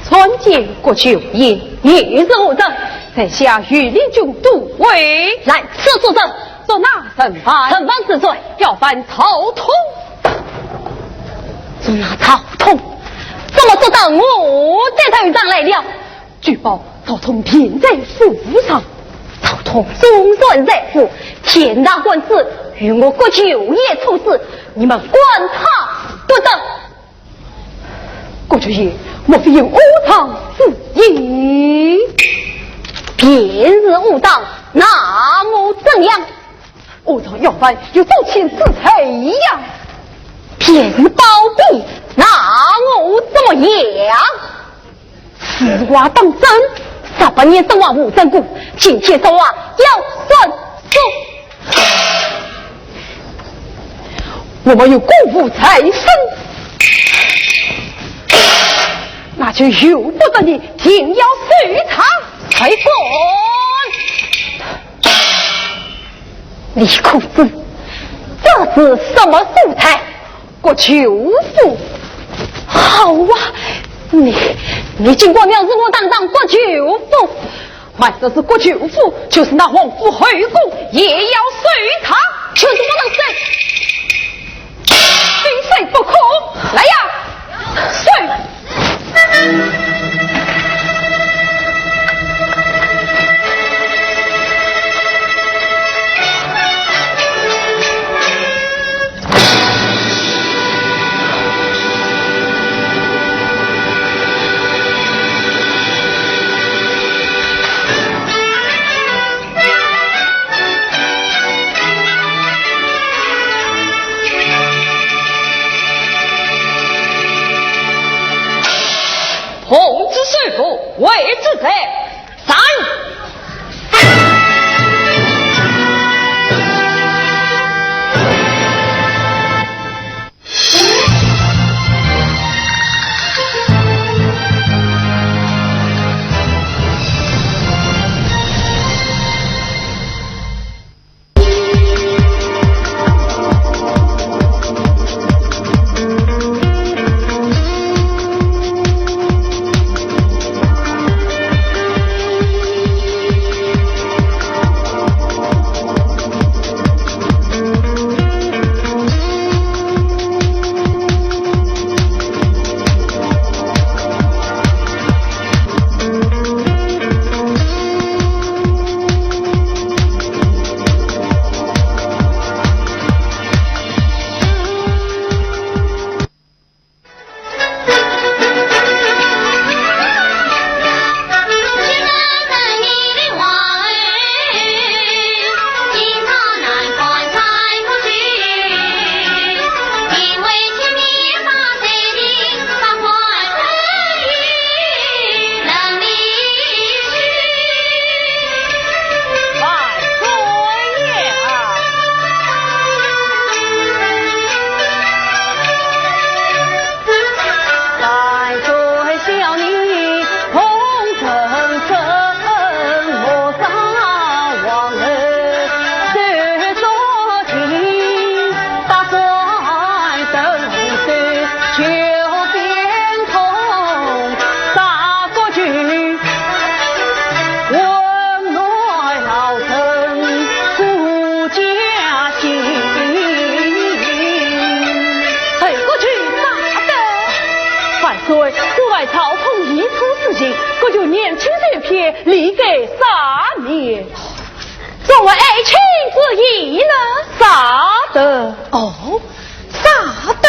参见国舅爷。你是何人？在下御林军都尉。来，此处坐。坐哪？审犯。审犯是谁？要犯曹通。捉拿曹通？怎么捉到我的头上来了？ 据报曹通便在府上。曹通总算在府，天大官司，与我国舅爷出事，你们管他不得。国舅爷，莫非有误伤之意？便是误伤，那又怎样？误伤要犯，有诛亲之罪呀。便是包庇，那又怎么样？ 此话当真？十八年身亡无证供，今天说话要算数。我们有姑父在身，那就由不得你，定要搜查才管。李公子，这是什么素材？国舅府。好啊，你，你竟敢藐视我堂堂国舅府！ 倘若是国舅府，就是那王府后宫也要搜查。就是不能搜。非搜不可，来呀，搜！ 奉旨收复，位置在上。 哎，国舅驾到！万岁，我外曹冲一出事情，国舅年轻才偏，理该赦免。从我爱卿之意呢？赦得。哦，赦得。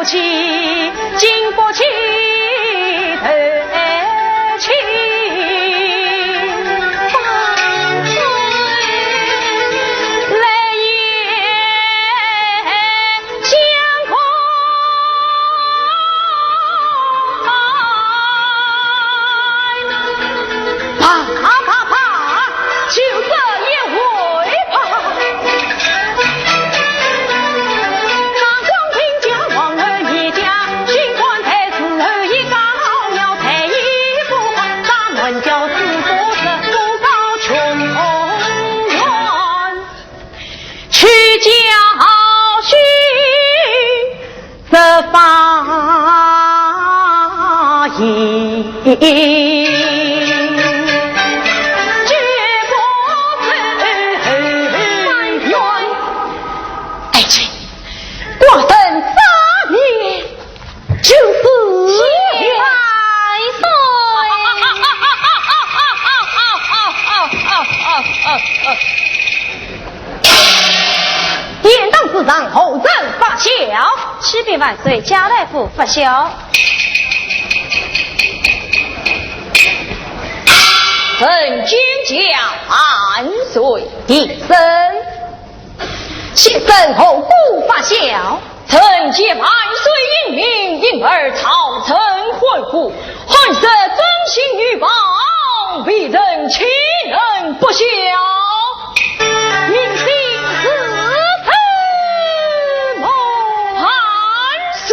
起，经不起头起。来也相看。啪啪啪啪，就这一回吧。 爱卿， 挂灯三年就是万岁。典当之上，何人发孝？启禀万岁，家来福发孝。臣见驾万岁。平身。 先生何故发孝？臣见万岁英明，因而朝臣欢呼，汉室尊姓女貌，微臣岂能不孝？民心如此，万岁！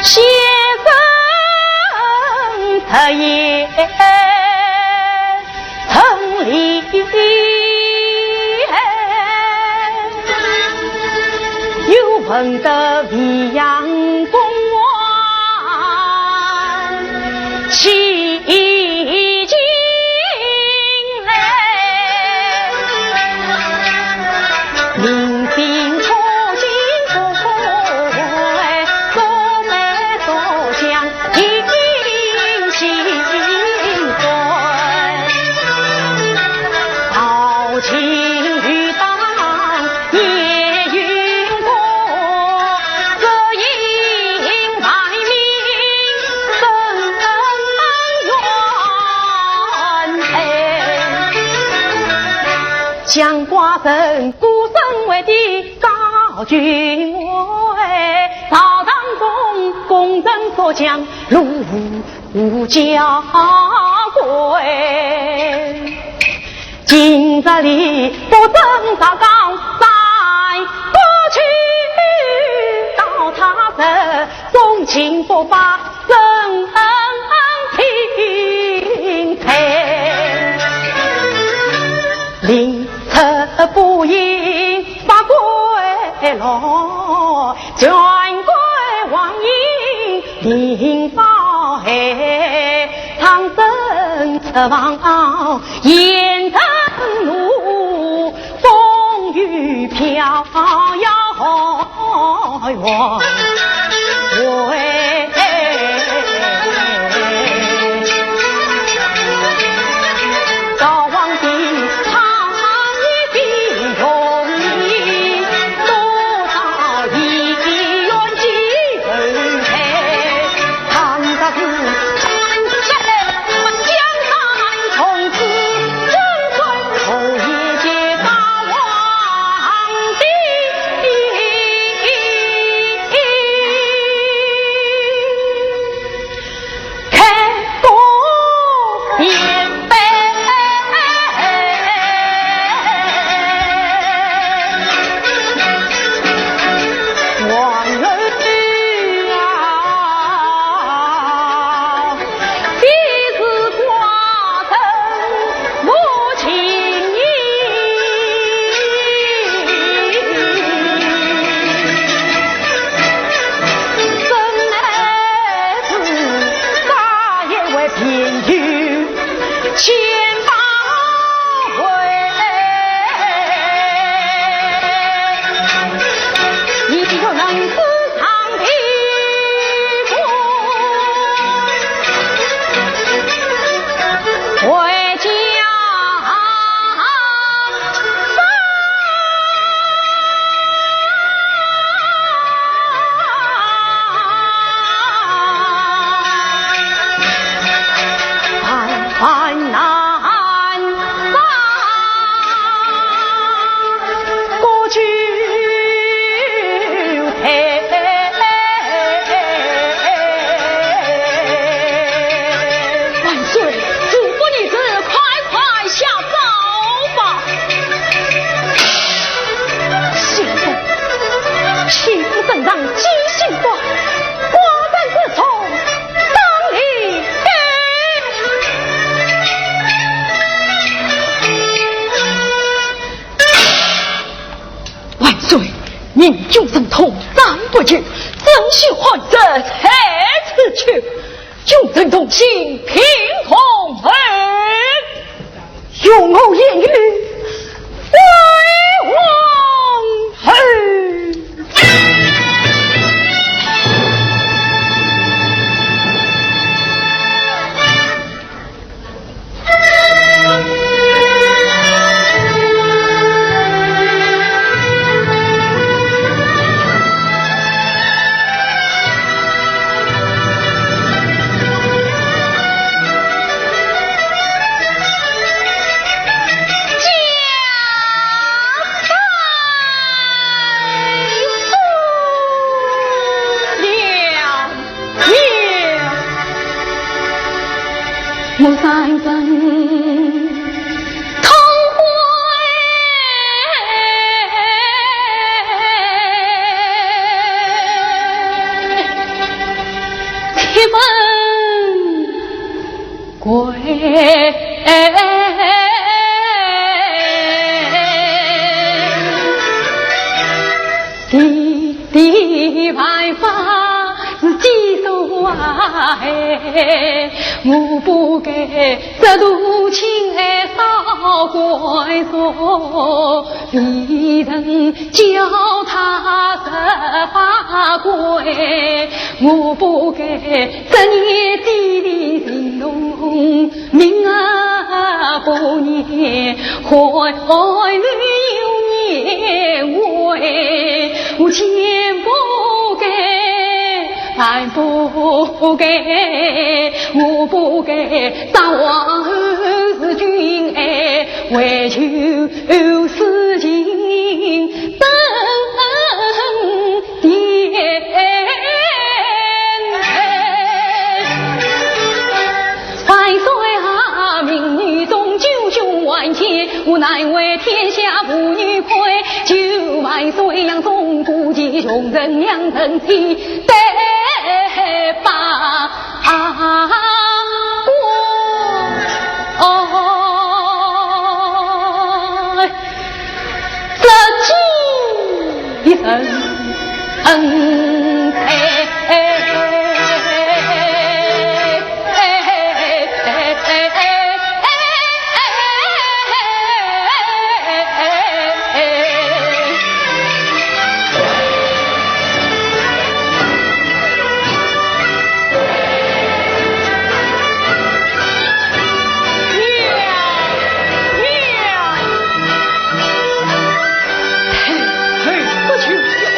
先生特言成礼，又闻得未央宫外起 相挂人孤身为的高君位，朝堂中功臣所将，路无交归。今日里不争朝纲，再过去到他日， 送亲不把人平配，临出不应发归来，全归王爷领报回，长征出防，严阵怒，风雨飘摇。人穷志短，志不久，怎许汉室在此去？君臣同心，平同而。容我言语，归皇后。我三生痛悔，七分 归地，地万法是己所害，我不该折断情爱少管束，未曾教他十八关，我不该 这年纪里情同命啊，不念，害，害你有年为，我千不该，万不该，我不该，当皇后是君爱，为求 有事情登殿。万岁啊，明日中九九万千，我难为天下妇女愧。求万岁扬州国际，穷人两人去，得把 啊，我，哦，这几人，嗯，哎，哎，哎，哎，哎，哎，哎，哎，哎，哎，哎，哎，哎。 嘿，嘿，不求，不求。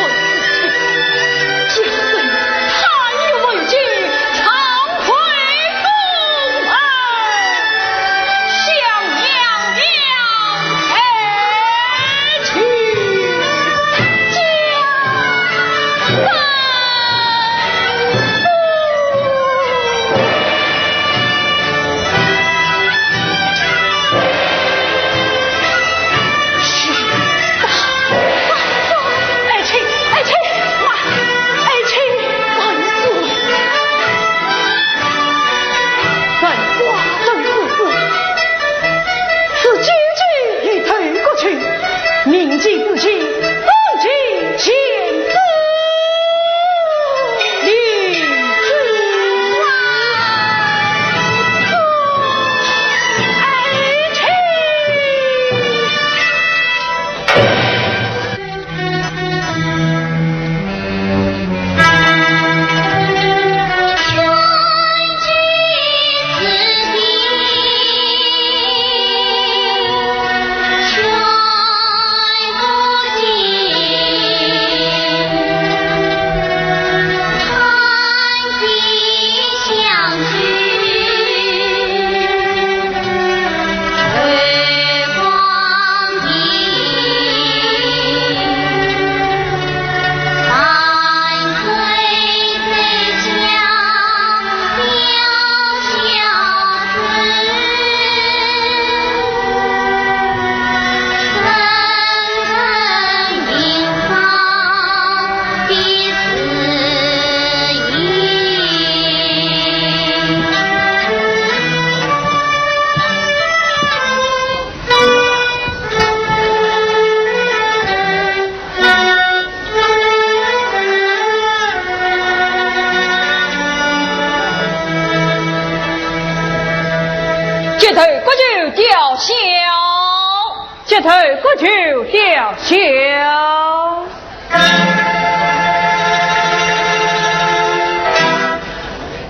头各就吊销。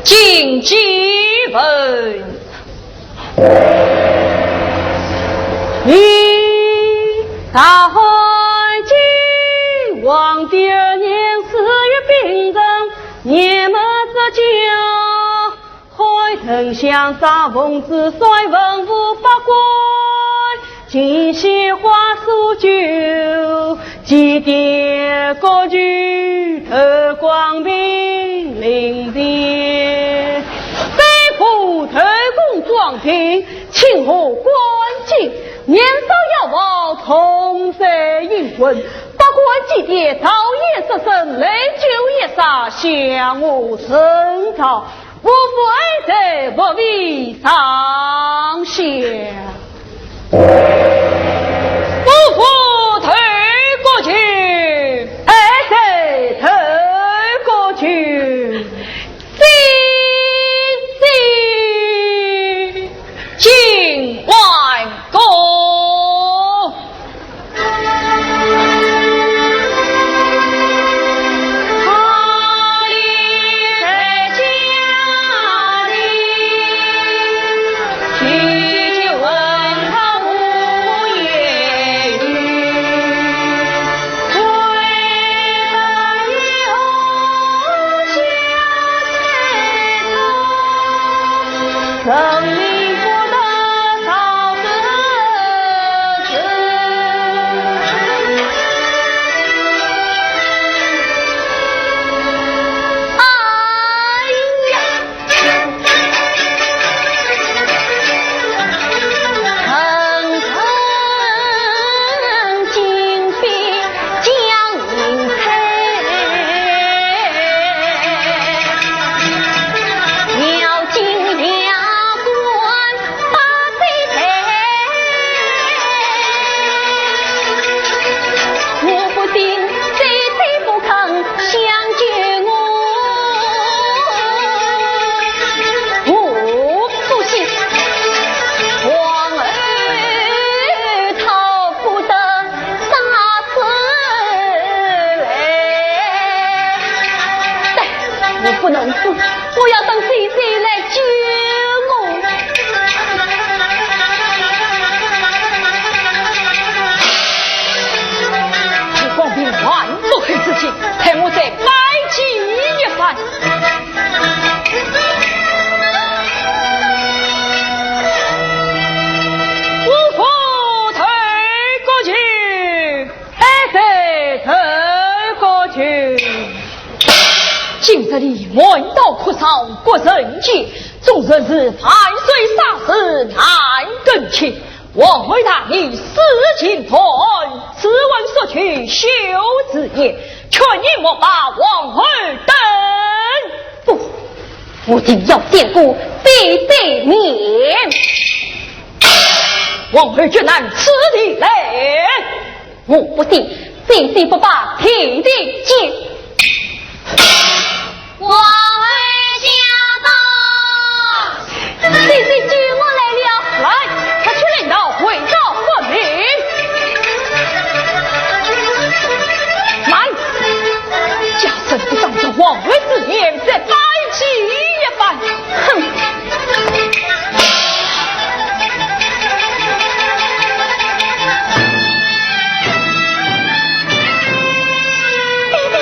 金鸡问。你大汉君王的年事与兵人，年迈之交， 海藤香山奉旨率文武百官，进献花束酒，祭奠各族，头光明临前。吩咐头功壮丁，清河观景，年少要报，同岁应婚。百官祭奠，朝言夕圣，累酒一霎，祥和春朝。 无父爱在，不为上下。无父头过去，爱在头过去。金鸡金万国。 我不能死，我要等姐姐来救我。你光凭万不恨之心，待我再拜祭一番。我父退过去。 哎，谁曾过去？今日里满道哭丧各人间，纵然是万岁杀死难更清。王后大人死情短，只闻说去休自言，劝你莫把王后等。不，我定要见过姐姐面。王后决难此地来。 我不信，姐姐不把天地间。王后驾到。姐姐救我来了。来，快去领道回到佛门。慢，假使不当着王后之面再拜祭一番。哼！ 爹爹，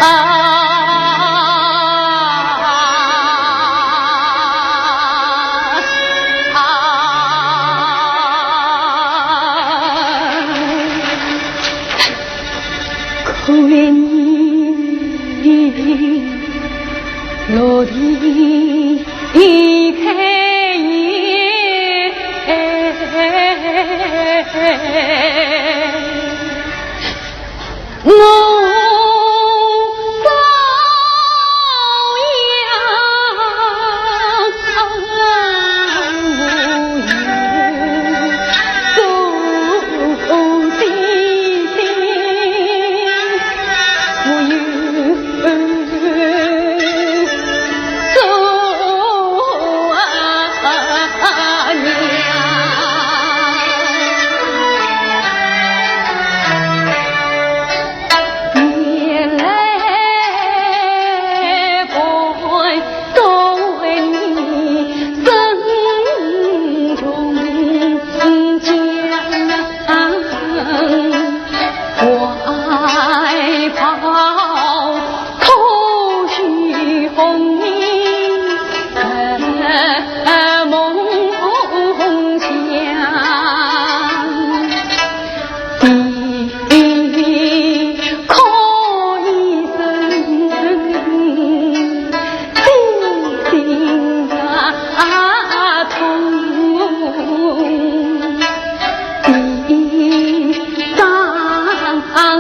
啊啊，可怜你落地开眼。 我照样做的，我有做啊娘。 年来不多为你生穷家，外袍 可惜红衣梦想，可以生心心痛。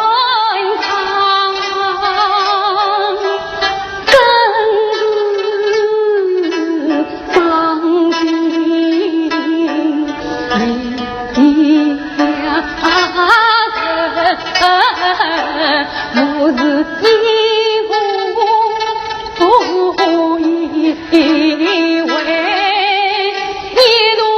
我是一个一位一段长。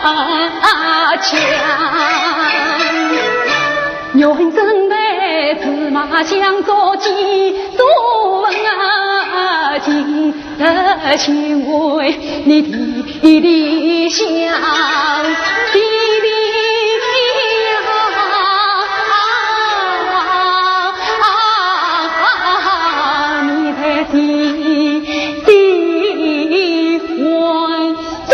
啊，将。愿准备司马相做祭，做文啊，祭得亲为你弟弟想，弟弟想。你在弟弟怀中。